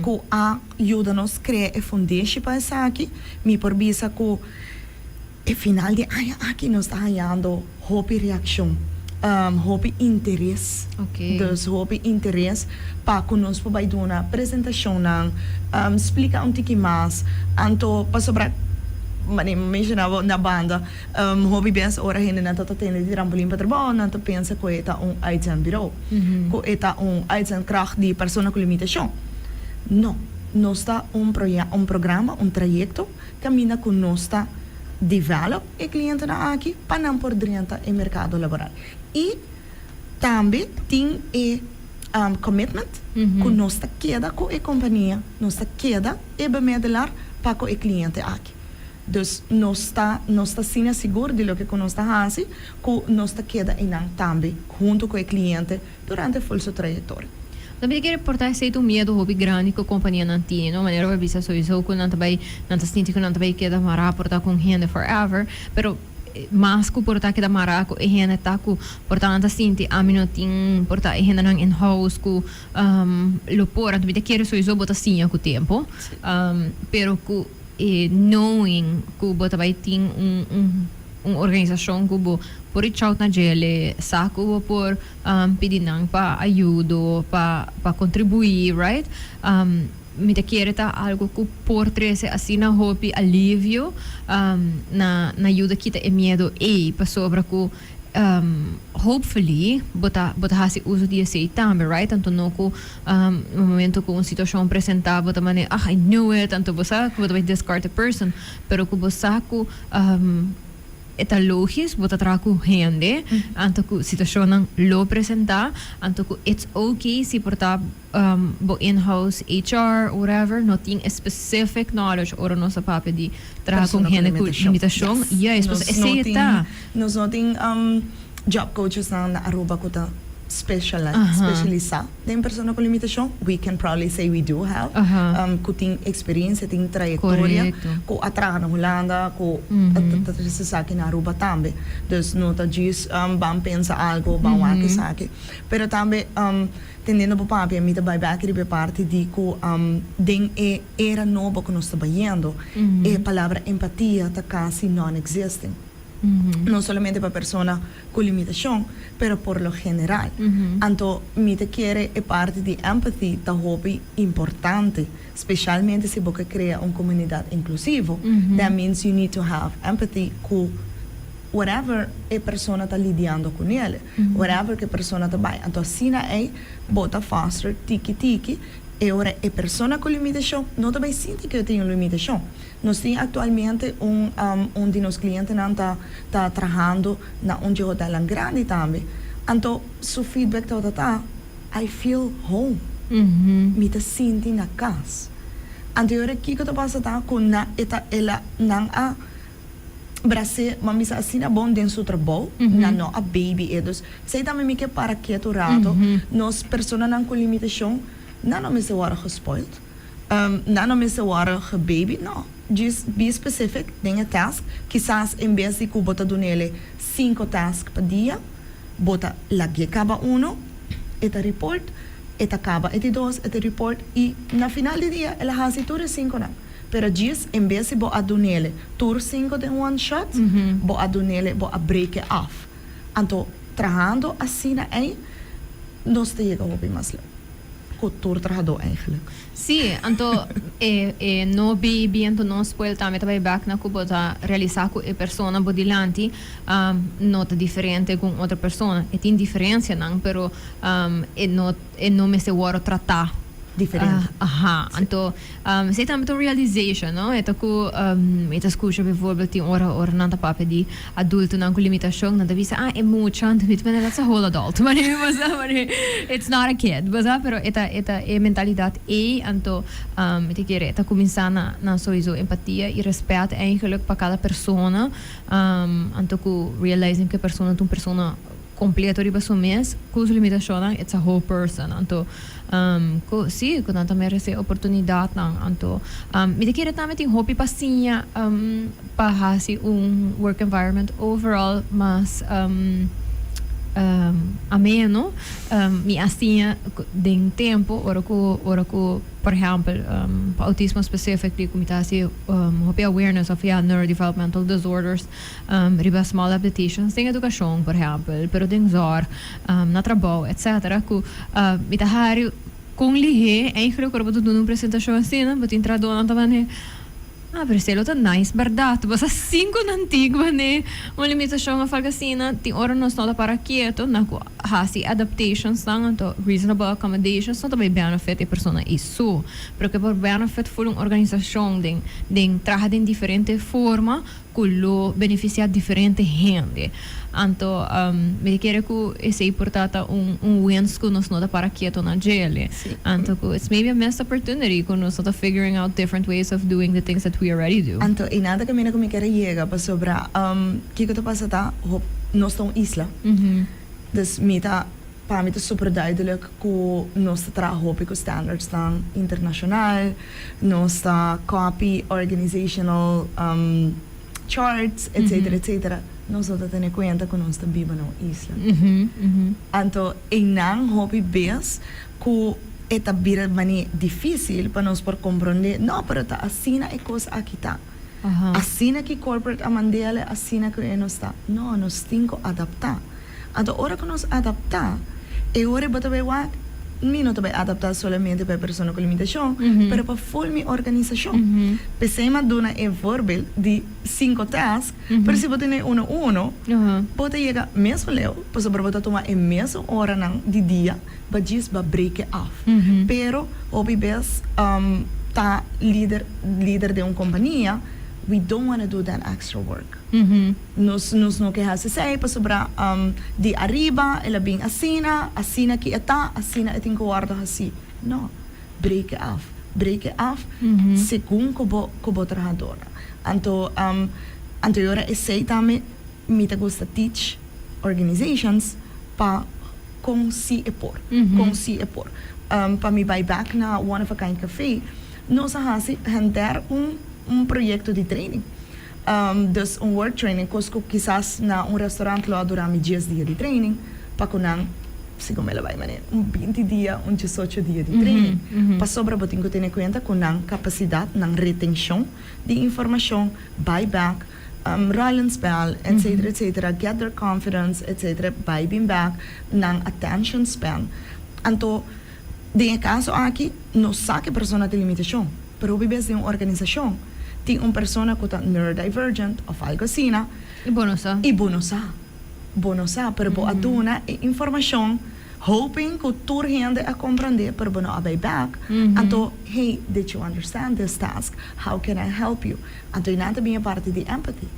ku a yuda nos krea e foundation pa esaki. Mi por bisa ku e final di aña aki nos ta hañando hopi reakshon, hopi interes. Dus hopi interes pa ku nos por bai duna presentashonnan, splika un tiki mas. Anto pasobra mane mi menshoná bo na banda, hopi bes ora hendenan ta tende di Trampolin pa Trabou, nan ta pensa ku e ta un uitzendbureau, ku e ta un uitzendkracht di persona ku limitashon. No, nos ta un un programa, un trayekto kaminda ku nos ta develop e klientenan aki pa nan por drenta e merkado laboral. I tambe tin e commitment ku nos ta keda ku e kompania, nos ta keda e bemiddelaar pa ku e kliente aki. Dus nos ta asina sigur di loke ku nos ta hasi ku nos ta keda einan tambe huntu ku e kliente durante full su trayektoria.
Tambe ke por ta esei un miedo hopi grandi ku kompanianan tin, no? Manera bo bisa sowieso ku nan ta bai, nan ta sinti ku nan ta bai keda mará por ta ku hende forever, pero mas ku por ta keda mará ku e hende ta ku por ta nan ta sinti ami no tin por ta e hendenan in house ku lo por. Anto mi ta kere sowieso bo ta siña ku tempu, pero ku e knowing ku bo ta bai tin un organisashon ku bo por reach out na djele, sa ku bo por pidi nan pa ayudo, pa kontribuí, right? Mi ta kere ta algu ku por trese asina hopi alivio na yuda kita e miedo ei, pasobra ku hopefully bo ta hasi uso di esei tambe, right? Anto no ku momento ku un situashon presentá bo ta manera, "Ah, I knew it," anto bo sa ku bo ta bai discard the person, pero ku bo sa ku e ta logisch, bo ta traha ku hende, anto ku situashonnan lo presentá, anto ku it's okay si por ta bo in-house HR, whatever, no tin specific knowledge ora nos a papia di traha ku
Persona ku
hende ku
limitashon.
Limitashon.
Yes.
Juist,
Nos
pues
no
esei
tin
ta.
Nos no tin job coaches nan na Aruba ku ta specialisá den persona ku limitashon. We can proudly say we do have ku tin eksperensia, tin trayektoria, ku a traha na Hulanda, ku ta trese esaki na Aruba tambe. Dus no ta djis ban pensa algu, ban wak esaki. Pero tambe tendiendo bo papia, mi ta bai bek riba e parti di ku den e era nobo ku nos ta bayendo, e palabra empatia ta kasi non-existing. No solamente pa persona ku limitashon, pero por lo general. Anto mi ta kere e parti di empathy ta hopi importante, spesialmente si bo ke krea un komunidat inklusivo. That means you need to have empathy ku whatever e persona ta lidiando kuné, whatever ku e persona ta bai. Anto asina ei bo ta foster tiki tiki e ora e persona ku limitashon no ta bai sinti ku e tin un limitashon. Nos tin aktualmente un di nos klientenan ta trahando na un di hotelnan grandi tambe. Anto su feedback tabata ta, "I feel home." Mi ta sinti na kas. Anto e ora kiko ta pasa ta ku na e ta el a nan a bras'é, mi a bisa asina bon den su trabou, nan no a baby e. Dus esei tambe mi ke para ketu rato. Nos personanan ku limitashon nan no mester wòrdu gespoild. Nan no mester wòrdu gebaby, no. Just be specific den e task. Kisas en bes di ku bo ta dun'é cinco task pa dia, bo ta lag'é kaba uno, e ta report, e ta kaba e di dos, e ta report i na final di dia el a hasi tur e cinconan. Pero just en bes di bo a dun'é tur cinco den one shot, bo a dun'é, bo a break it off. Anto trahando asina ei nos ta yega hopi mas leu. Ku tur trahadó eigenlijk.
Sí, anto e no baby, anto no spoil tambe ta bai bek na ku bo ta realisá ku e persona bo dilanti no ta diferente ku un otro persona. E tin diferensianan, pero e no mester wòrdu tratá
diferente.
Aha, anto esei tambe ta un realization, no? E ta ku mi ta skucha bijvoorbeeld tin ora nan ta papia di adultonan ku limitashon, nan ta bisa: "Ah, e mucha." Anto mi ta pensa: "That's a whole adult." Manera, it's not a kid, bo sa? Pero e ta e mentalidat ei. Anto mi ta kere ta kuminsá na sowieso empatia i respet eigenlijk pa kada persona. Anto ku realizing ku e persona ta un persona kompleto riba su mes, ku su limitashonnan, it's a whole person. Anto ku sí, ku nan ta meresé oportunidatnan. Anto mi ta kere tambe tin hopi pa siña pa hasi un work environment overall mas ameno. Mi a siña den tempu ora ku, por ehèmpel, pa autismo specifically, ku mi ta hasi hopi awareness of, ja, neurodevelopmental disorders riba small adaptations den edukashon, por ehèmpel, pero den zorg, na trabou, etc., ku mi ta hari kon lihé eigenlijk ora bo ta duna un presentashon asina, bo tin trahadónan ta manera: "Ah, pero esei lo ta nice, bèrdat?" Bo sa 5 nan tin manera un limitashon òf algu asina, tin ora nos no ta para ketu na ku hasi adaptations nan, anto reasonable accommodations no ta bai benefit e persona ei so, pero ku por benefit full un organisashon den traha den diferente forma ku lo benefisiá diferente hende. Anto mi ta kere ku esei por ta un wens ku nos no ta para ketu na djele. Anto ku it's maybe a missed opportunity ku nos no ta figuring out different ways of doing the things that we already do.
Anto, i nada kaminda ku mi ke yega pasobra kiko ta pasa ta nos ta un isla. Dus mi ta pa mi ta super duidelijk ku nos ta traha hopi ku standards nan internashonal, nos ta copy organizational charts, etc., etc. Nos no ta tene kuenta ku nos ta biba na un isla. Anto, einan hopi bes ku e ta bira manera difísil pa nos por komprondé: "No, pero ta asina e kos aki ta. Asina ku corporate a mand'é, asina ku e nos ta." No, nos tin ku adaptá. Anto, ora ku nos adaptá, e ora bo ta bai wak, mi no ta bai adaptá solamente pa e persona ku limitashon, pero pa full mi organisashon. P'esei m'a duna e voorbeeld di 5 task, pero si bo tene uno uno, bo ta yega mesun leu, pasobra bo ta tuma e mesun oranan di dia, but just ba break it off. Pero, hopi bes, ta lider di un kompania, we don't want to do that extra work. Nos no ke hasi esei, pasobra di ariba, el a bin asina, asina ku e ta, asina e tin ku wòrdu hasi. No, break it off. Break it off segun ku bo trahadó. Anto ora esei tambe mi ta gusta teach organizations pa kon si e por. Kon si e por. Pa mi bai back na One of a Kind Café, nos a hasi henter un proyekto di training. Dus un work training, kos ku kisas na un restaurant lo a dura mi 10 dia di training, pa ku nan, segun el a bai manera, un 20 dia, un 18 dia di training. Pasobra bo tin ku tene kuenta ku nan kapasidat, nan retenshon di informashon, bai back, rollenspel, etc., etc., get their confidence, etc., bai bin back, nan attention span. Anto, den kaso aki, no sa ku e persona tin limitashon, pero hopi bes den un organisashon, tin un persona ku ta neurodivergent òf algu asina.
I bo no sa.
I bo no sa. Bo no sa, pero bo a duna e informashon, hoping ku tur hende a komprondé, pero bo no a bai back. Anto, "Hey, did you understand this task? How can I help you?" Anto, einan tambe e parti di empathy.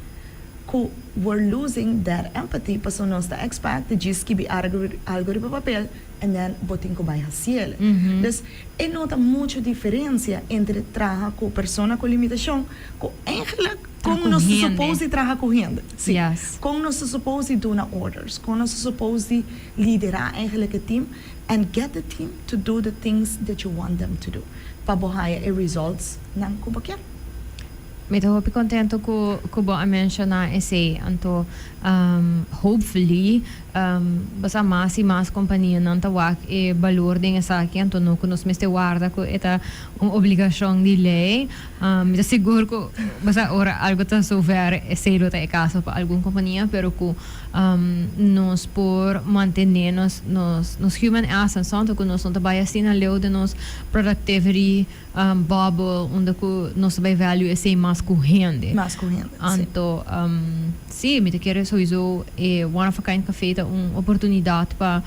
Ku we're losing that empathy, paso nos ta expect di just skibi algu riba papel and then bo tin ku bai hasié. Dus, e no ta muchu diferensia entre traha ku persona ku limitashon, ku eigenlijk kon nos suppose di traha ku hende. Sí. Kon nos suppose di duna orders, kon nos suppose di liderá eigenlijk e team and get the team to do the things that you want them to do. Pa bo haya e results nan ku bo ke.
Mi ta hopi contento cu bo a menciona esey. Anto, hopefully, basa mas y mas companianan ta wak e balor den esaki. Anto no cu nos mester warda cu e ta un obligacion di ley. Mi ta sigur cu basa ora algo ta zover, esey lo ta e caso pa algun compania, pero cu nos por mantene nos human essence, anto cu nos no ta bay asina leu den nos productivity bubble, unda cu nos ta bay value esey mas cu hende.
Mas cu hende, si.
Anto, si, mi ta kere sowieso e One of a Kind Café ta un oportunidad pa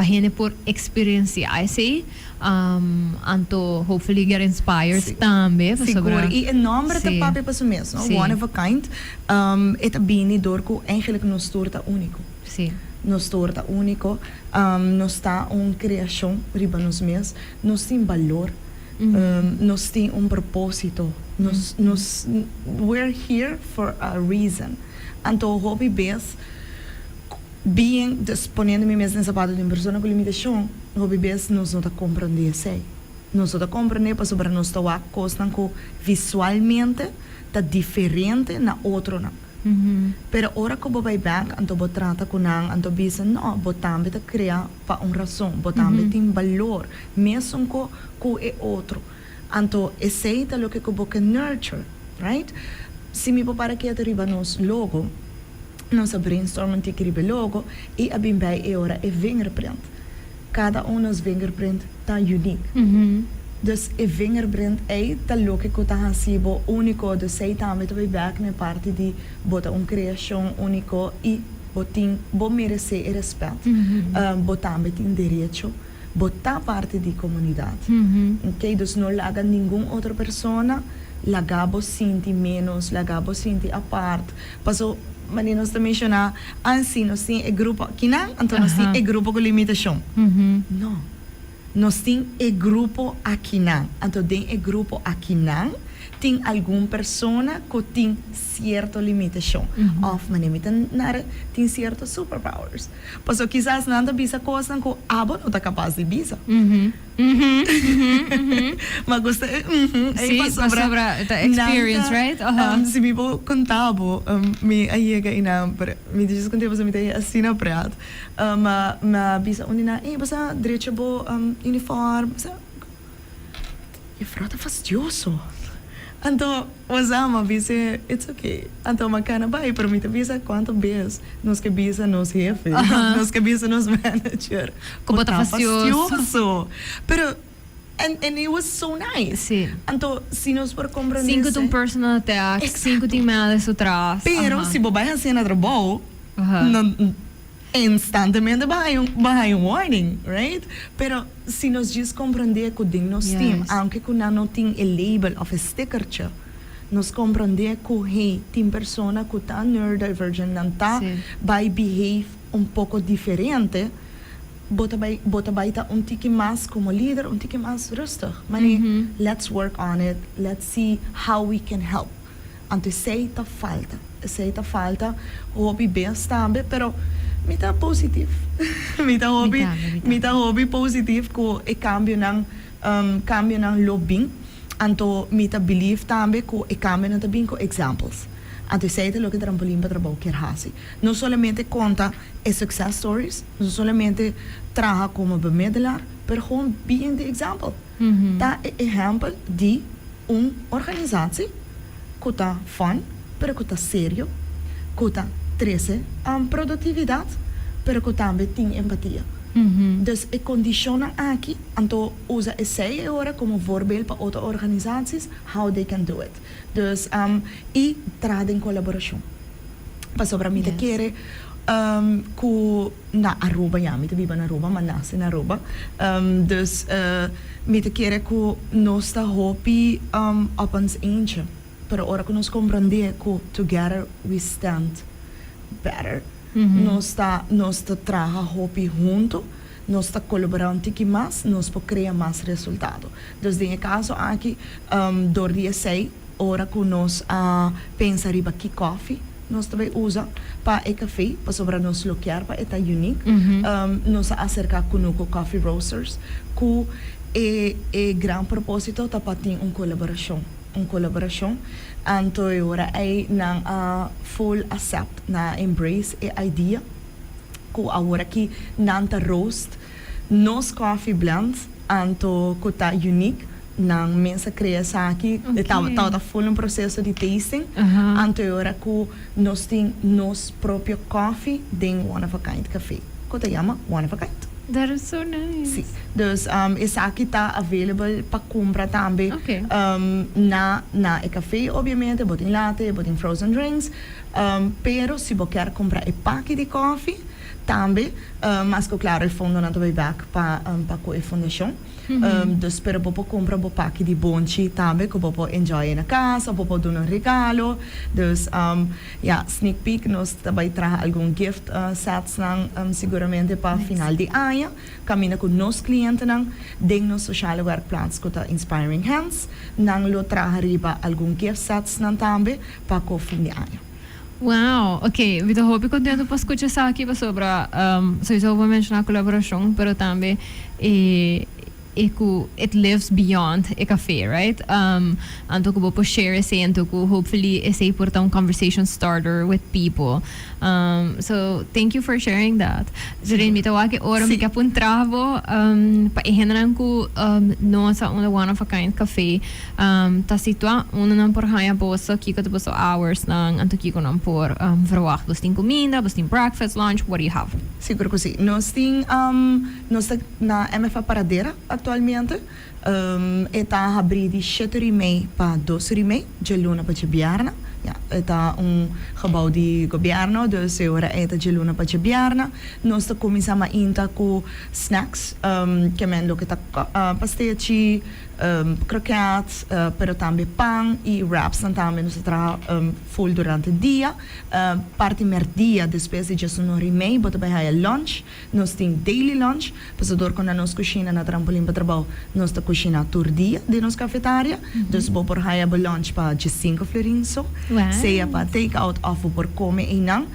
hende por experiencia esey, anto hopefully get inspired tambe pasobra.
Sigur, y e nomber ta papia pa su mes, no? One of a Kind, e ta bini door cu eigenlijk nos tur ta unico. Nos tur ta unico, nos ta un creacion riba nos mes. Nos tin balor, nos tin un propósito, nos, nos, we're here for a reason. Anto hopi bes, being, dus poniendo mi mes den zapato di un persona ku limitashon, hopi bes nos no ta komprondé esei. Nos no ta komprondé pasobra nos ta wak kosnan ku visualmente ta diferente na otronan. Pero ora ku bo bai bèk anto bo trata ku nan anto bisa, no, bo tambe ta krea pa un rason, bo tambe tin balor mesun ku ku e otro. Anto esei ta loke ku bo ke nurture, right? Si mi por para ketu riba nos logo, nos a brainstorm un tiki riba e logo i a bin bei e ora e vingerprint. Kada un nos vingerprint ta unique. Dus e vingerprint ei ta loke ku ta hasi bo úniko. Dus ei tambe ta bai bèk na e parti di bo ta un kreashon úniko i bo tin, bo meresé e rèspèt. Bo tambe tin derecho, bo ta parti di komunidat. Oké, dus no laga ningun otro persona laga bo sinti ménos, laga bo sinti apart. Paso, manera nos ta menshoná, ansi nos tin e grupo akinan, anto nos tin e grupo ku limitashon. No. Nos tin e grupo akinan. Anto den e grupo akinan tin algun persona ku tin sierto limitashon. Òf manera mi ta nara, tin sierto superpowers. Paso kisas nan ta bisa kosnan ku abo no ta kapas di bisa. Ma gusta e mhm ei pasobra
nan
ta, si mi por konta bo, mi a yega einan, pero mi ta djis konta pasobra mi ta asina pret. Ma mi a bisa un di nan, ey bo sa drecha bo uniform, bo sa juffrouw ta fastioso. Anto bo sa mi a bis'e it's okay. Anto mi a kana bai, pero mi ta bisa cuanto bes nos ke bisa nos hefe, nos ke bisa nos manager
Cu bo ta fastioso.
Fastioso. Pero and it was so nice.
Sí.
Anto si nos por comprende
Sin cu ta un personal attack, sin cu tin malice atras.
Pero si bo bai haci na trabou, no instantemente bo haña un bo haña un warning, right? Pero si nos djis comprende cu den nos team, aunke cu nan no tin e label of e stickertje, nos comprende cu hey, tin persona cu ta neurodivergent, nan ta bai behave un poco diferente, bo ta bai bo ta bai ta un tiki mas como lider, un tiki mas rustig. Mane, let's work on it, let's see how we can help. Anto esey ta falta, esey ta falta hopi bes tambe, pero mi ta positief. Mi ta hopi, mi ta hopi positief cu e cambionan, cambionan lo bin. Anto mi ta believe tambe cu e cambionan ta bin cu examples. Anto esey ta loke Trampolin pa Trabou kier haci. No solamente conta e success stories, no solamente traha como bemiddelaar, pero gewoon being the example. Ta e ehempel di un organisatie cu ta fun, pero cu ta serio, cu ta trece productividad, pero cu tambe tin empatia. Dus e condicionnan aki, anto usa esey e ora como voorbeeld pa otro organisaties, how they can do it. Dus, y traha den colaboracion. Pasobra mi ta kere cu na Aruba, ya mi ta biba na Aruba, mi a nace na Aruba, dus mi ta kere cu nos ta hopi op ons eentje, pero ora cu nos comprende cu together we stand better, nos ta nos ta traha hopi hunto, nos ta colabora un tiki mas, nos por crea mas resultado. Dus den e caso aki, dor di esey, ora cu nos a pensa riba ki koffie nos ta bay usa pa e café, pasobra nos lo kier pa e ta unique, nos a acerca Kunuku Coffee Roasters cu e e gran proposito ta pa tin un colaboracion, un colaboracion. Anto e ora ei nan a full accept, nan a embrace e idea ku awor aki nan ta roast nos coffee blend anto ku ta unique. Nan mes a crea esaki. E tabata full un proceso di tasting. Anto e ora ku nos tin nos propio coffee den One of a Kind Cafe ku ta yama One of a Kind.
That is so nice.
Si. Dus esaki ta available pa cumpra tambe na na e cafe obviamente. Bo tin latte, bo tin frozen drinks. Pero si bo kier cumpra e paki di coffee tambe, mas cu claro e fondonan ta bay bek pa pa cu e fundacion. Dus pero bo por cumpra bo paki di bonchi tambe cu bo por enjoy na cas of bo por duna un regalo. Dus ya, sneak peek, nos ta bay traha algun gift sets nan siguramente pa final di aña caminda cu nos clientenan den nos sociale werkplaats cu ta Inspiring Hands nan lo traha riba algun gift sets nan tambe pa cu fin di aña.
Wow, ok, mi ta hopi contento pa scucha esaki pasobra sowieso bo a menciona colaboracion pero tambe e e cu it lives beyond e cafe, right? Anto cu bo por share esey anto cu hopefully esey por ta un conversation starter with people. So thank you for sharing that. Jereen, mi ta wak e ora mi ke puntra bo pa e hendenan cu no sa unda One of a Kind Cafe ta situa, unda nan por haña boso, kiko ta boso hours nan, anto kiko nan por verwacht. Bos tin kuminda, bos tin breakfast, lunch, what do you have?
Sigur ku si. Nos tin, nos ta na MFA Paradera aktualmente. E ta habrí di shete ora i mei pa dos ora i mei, djaluna pa djabièrnè. Ya, e ta un gebou di gobièrnu, dus e ora ei ta djaluna pa djabièrnè. Nos ta kuminsá mainta ku snacks, ke men loke ta pastechi, Kroket, pero tambe pan y wrapsnan tambe nos ta traha full durante dia. Parti merdia despues di djes un ora y mei bo ta bay haya lunch. Nos tin daily lunch, pasobra dor cu na nos cushina na Trampolin pa Trabao nos ta cushina tur dia den nos cafetaria. Dus bo por haya bo lunch pa 15 florin so, sea pa take out of bo por come eynan.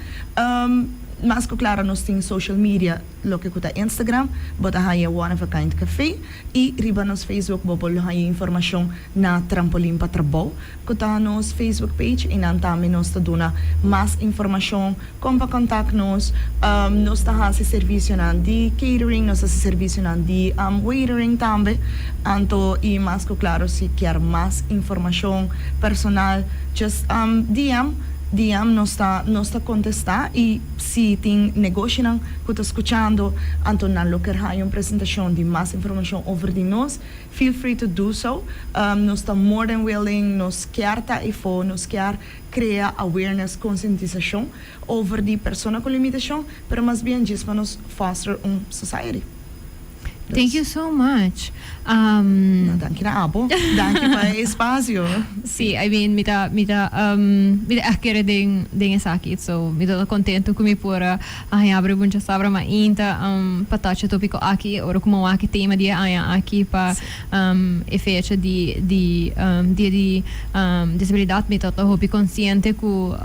Mas cu claro nos tin social media. Loke ku ta Instagram, bo ta haña One of a Kind Café i riba nos Facebook bo por lo haña informashon na Trampolin pa Trabou ku ta nos Facebook page i nan tambe nos ta duna mas informashon kon pa kontak nos. Nos ta hasi servisionan di catering, nos ta hasi servisionan di waitering tambe. Anto i mas ku klaro si kier mas informashon personal just DM, DM nos ta nos ta kontestá i si tin negoshinan ku ta skuchando, anto nan lo ker haña un presentashon di mas informashon over di nos, feel free to do so. Nos ta more than willing, nos kier ta efo, nos kier krea awareness, konsientisashon over di persona ku limitashon, pero mas bien djis pa nos foster un society.
Thank you so much.
No, danki na abo. Danki pa e espasio.
Si, I mean, mi ta, mi ta, mi ta echt kere den, den esaki. So, mi ta contento cu mi por a haña abri buncha sabra mainta pa touch e topico aki. Ora cu mi wak e tema di e aña aki pa e fecha di, di Dia di Disabilidad, mi ta hopi consciente cu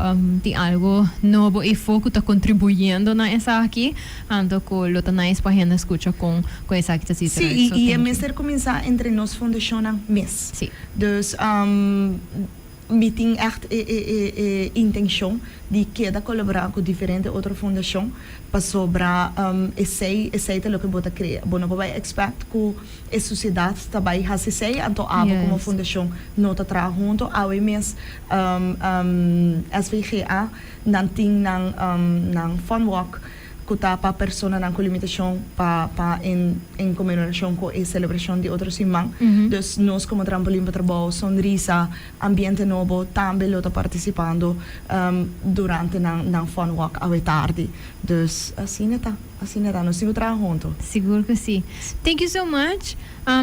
tin algo nobo eyfo cu ta contribuyendo na esaki. Anto ku lo ta nice pa hende skucha kon ku esaki ta siti
Sí, i e mester kuminsá entre nos fundashonnan mes.
Sí.
Dus mi tin ègt e e e e intenshon di keda kolaborá ku diferente otro fundashon pasobra esei esei ta loke bo ta krea. Bo no por bai expect ku e sosiedat ta bai hasi esei anto abo komo fundashon no ta traha hunto. Awe mes SVGA Nan tin nan nan fun walk ku ta pa personanan ku limitashon pa pa en en konmemorashon ku e selebrashon di otro siman. Dus nos komo Trampolin pa Trabou, Sonrisa, Ambiente Nobo tambe lo ta partisipando durante nan nan fun walk awe tardi. Dus asina ta, asina ta. Nos tin ku traha huntu.
Sigur ku si. Thank you so much.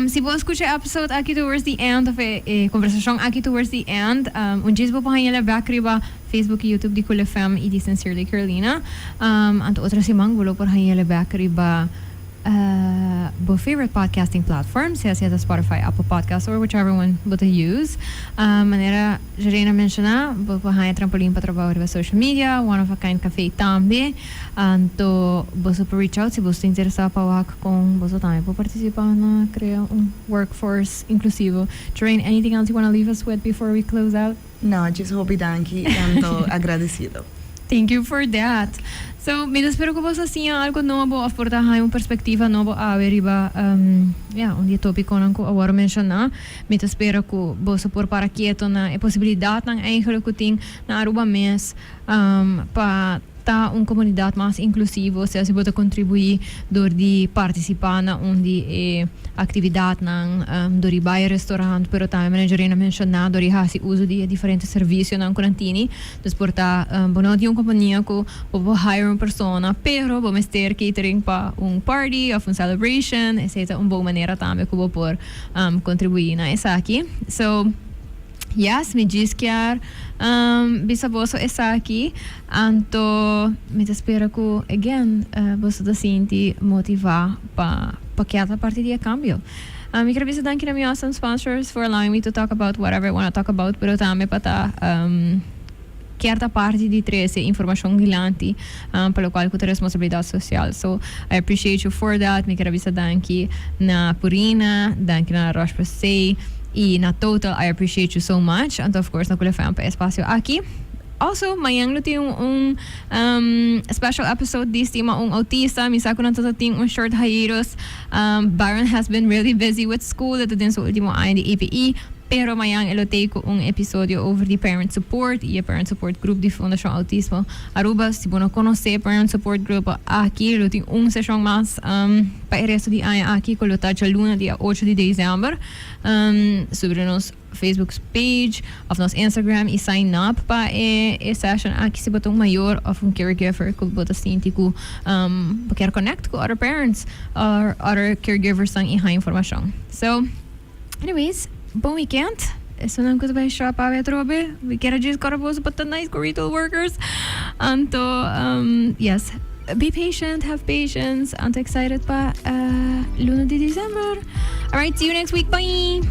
Si bo a skucha e episode aki towards the end of e e konversashon aki towards the end, un djis bo por haña la bek riba Facebook y YouTube di Cool FM y di Sincerely Carolina. Anto otro siman bo lo por haña la bek riba.
Bo favorite podcasting platform, sea sea ta Spotify, Apple Podcasts or whichever one bo ta use. Manera Jereen a menciona, bo por haña Trampolin pa Trabou riba social media, One of a Kind Cafe tambe. Anto boso por reach out si boso ta interesa pa wak con boso tambe por participa na crea un workforce inclusivo. Jereen, anything else you wanna leave us with before we close out?
No, djis hopi danki anto agradecido.
Thank you for that. So, mi ta spera cu boso a siña algo nobo of por ta haña un perspectiva nobo awe riba, ya, un di e topiconan cu a worde menciona. Mi ta spera cu boso por para keto na e posibilidadnan eigenlijk cu tin na Aruba mes, pa ta un comunidad mas inclusivo, sea si bo ta contribui door di participa na un di e actividadnan, door di bay restaurant, pero tambe manera Jorena a menciona, door di haci uso di e diferente servicionan cu nan tini. Dus por ta bo no tin un compania cu bo por hire un persona, pero bo mester catering pa un party of un celebration, esey ta un bon manera tambe cu bo por contribui na esaki. So. Yes, mi djis kier bisa boso esaki, anto mi ta spera ku again boso ta sinti motivá pa pa kier ta parti di e kambio. Mi kier bisa danki na mi awesome sponsors for allowing me to talk about whatever I wanna talk about, pero tambe pa ta kier ta parti di trese informashon dilanti pa lokual ku ta responsabilidat sosial. So I appreciate you for that. Mi kier a bisa danki na Purina, danki na La Roche-Posay y na Total. I appreciate you so much. Anto of course na Cool FM pa e espacio aki. Also, mañan lo tin un special episode di Stima un Autista. Mi sa cu nan ta tin un short hiatus. Byron has been really busy with school. E ta den su ultimo aña di APE. Pero mañan e lo tei cu un episodio over di parent support y e parent support group di Fundacion Autismo Aruba. Si bo no conoce e parent support group aki, lo tin un sesion mas pa e resto di aña aki cu lo ta djaluna dia ocho di december. Subi nos Facebook page of nos Instagram y sign up pa e e session aki si bo ta un mayor of un caregiver cu bo ta sinti cu bo kier connect cu other parents or other caregivers nan y haña informacion. So. Anyways, bon weekend. Esunnan ku ta bai shop awe atrobe, mi kier a djis kòrda boso pa ta nice ku retail workers. Anto, yes, be patient, have patience. Anto excited pa luna di december. Alright, see you next week. Bye!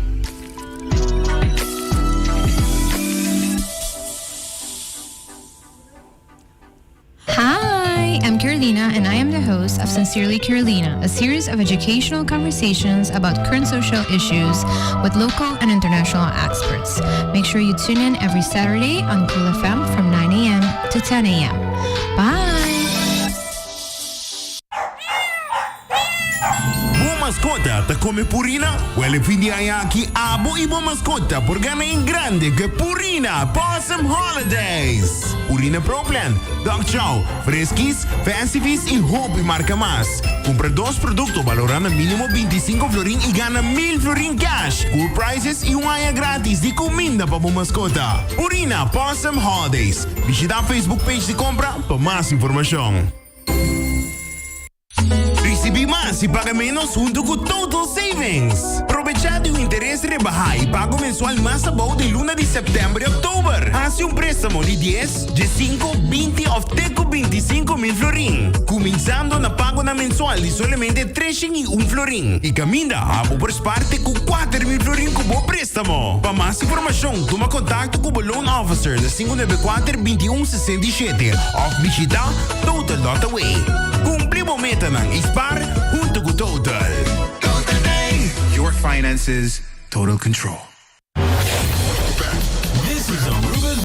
Hi, I'm Carolina, and I am the host of Sincerely Carolina, a series of educational conversations about current social issues with local and international experts. Make sure you tune in every Saturday on Cool FM from 9 a.m. to 10 a.m. Bye!
Bo mascota ta come Purina? Wel e fin di aña aki abo y bo mascota por gana en grande cu e Purina Pawsome Holidays! Purina Pro Plan, Dog Chow, Friskies, Fancy Feast y hopi marca mas. Cumpra dos producto balora na minimo 25 florin y gana 1000 florin cash, cool prizes y un aña gratis di cuminda pa bo mascota. Purina Pawsome Holidays. Bishita Facebook page di compra pa mas informacion. Ricibi mas y paga menos hunto cu Total Savings. Probecha di un interes rebaha y pago mensual mas abou den luna di september y october. Haci un prestamo di dies, diesinco, binti of te cu binticinco mil florin, cuminsando na pagonan mensual di solamente treshen y un florin. Y caminda abo por spaar te cu 4000 florin cu bo prestamo. Pa mas informacion tuma contacto cu bo loan officer na cinco nuebe cuater, 21 67 of bishita Total dot away. Cumpli bo metanan y spaar hunto cu Total.
Total Day! Your finances, total control.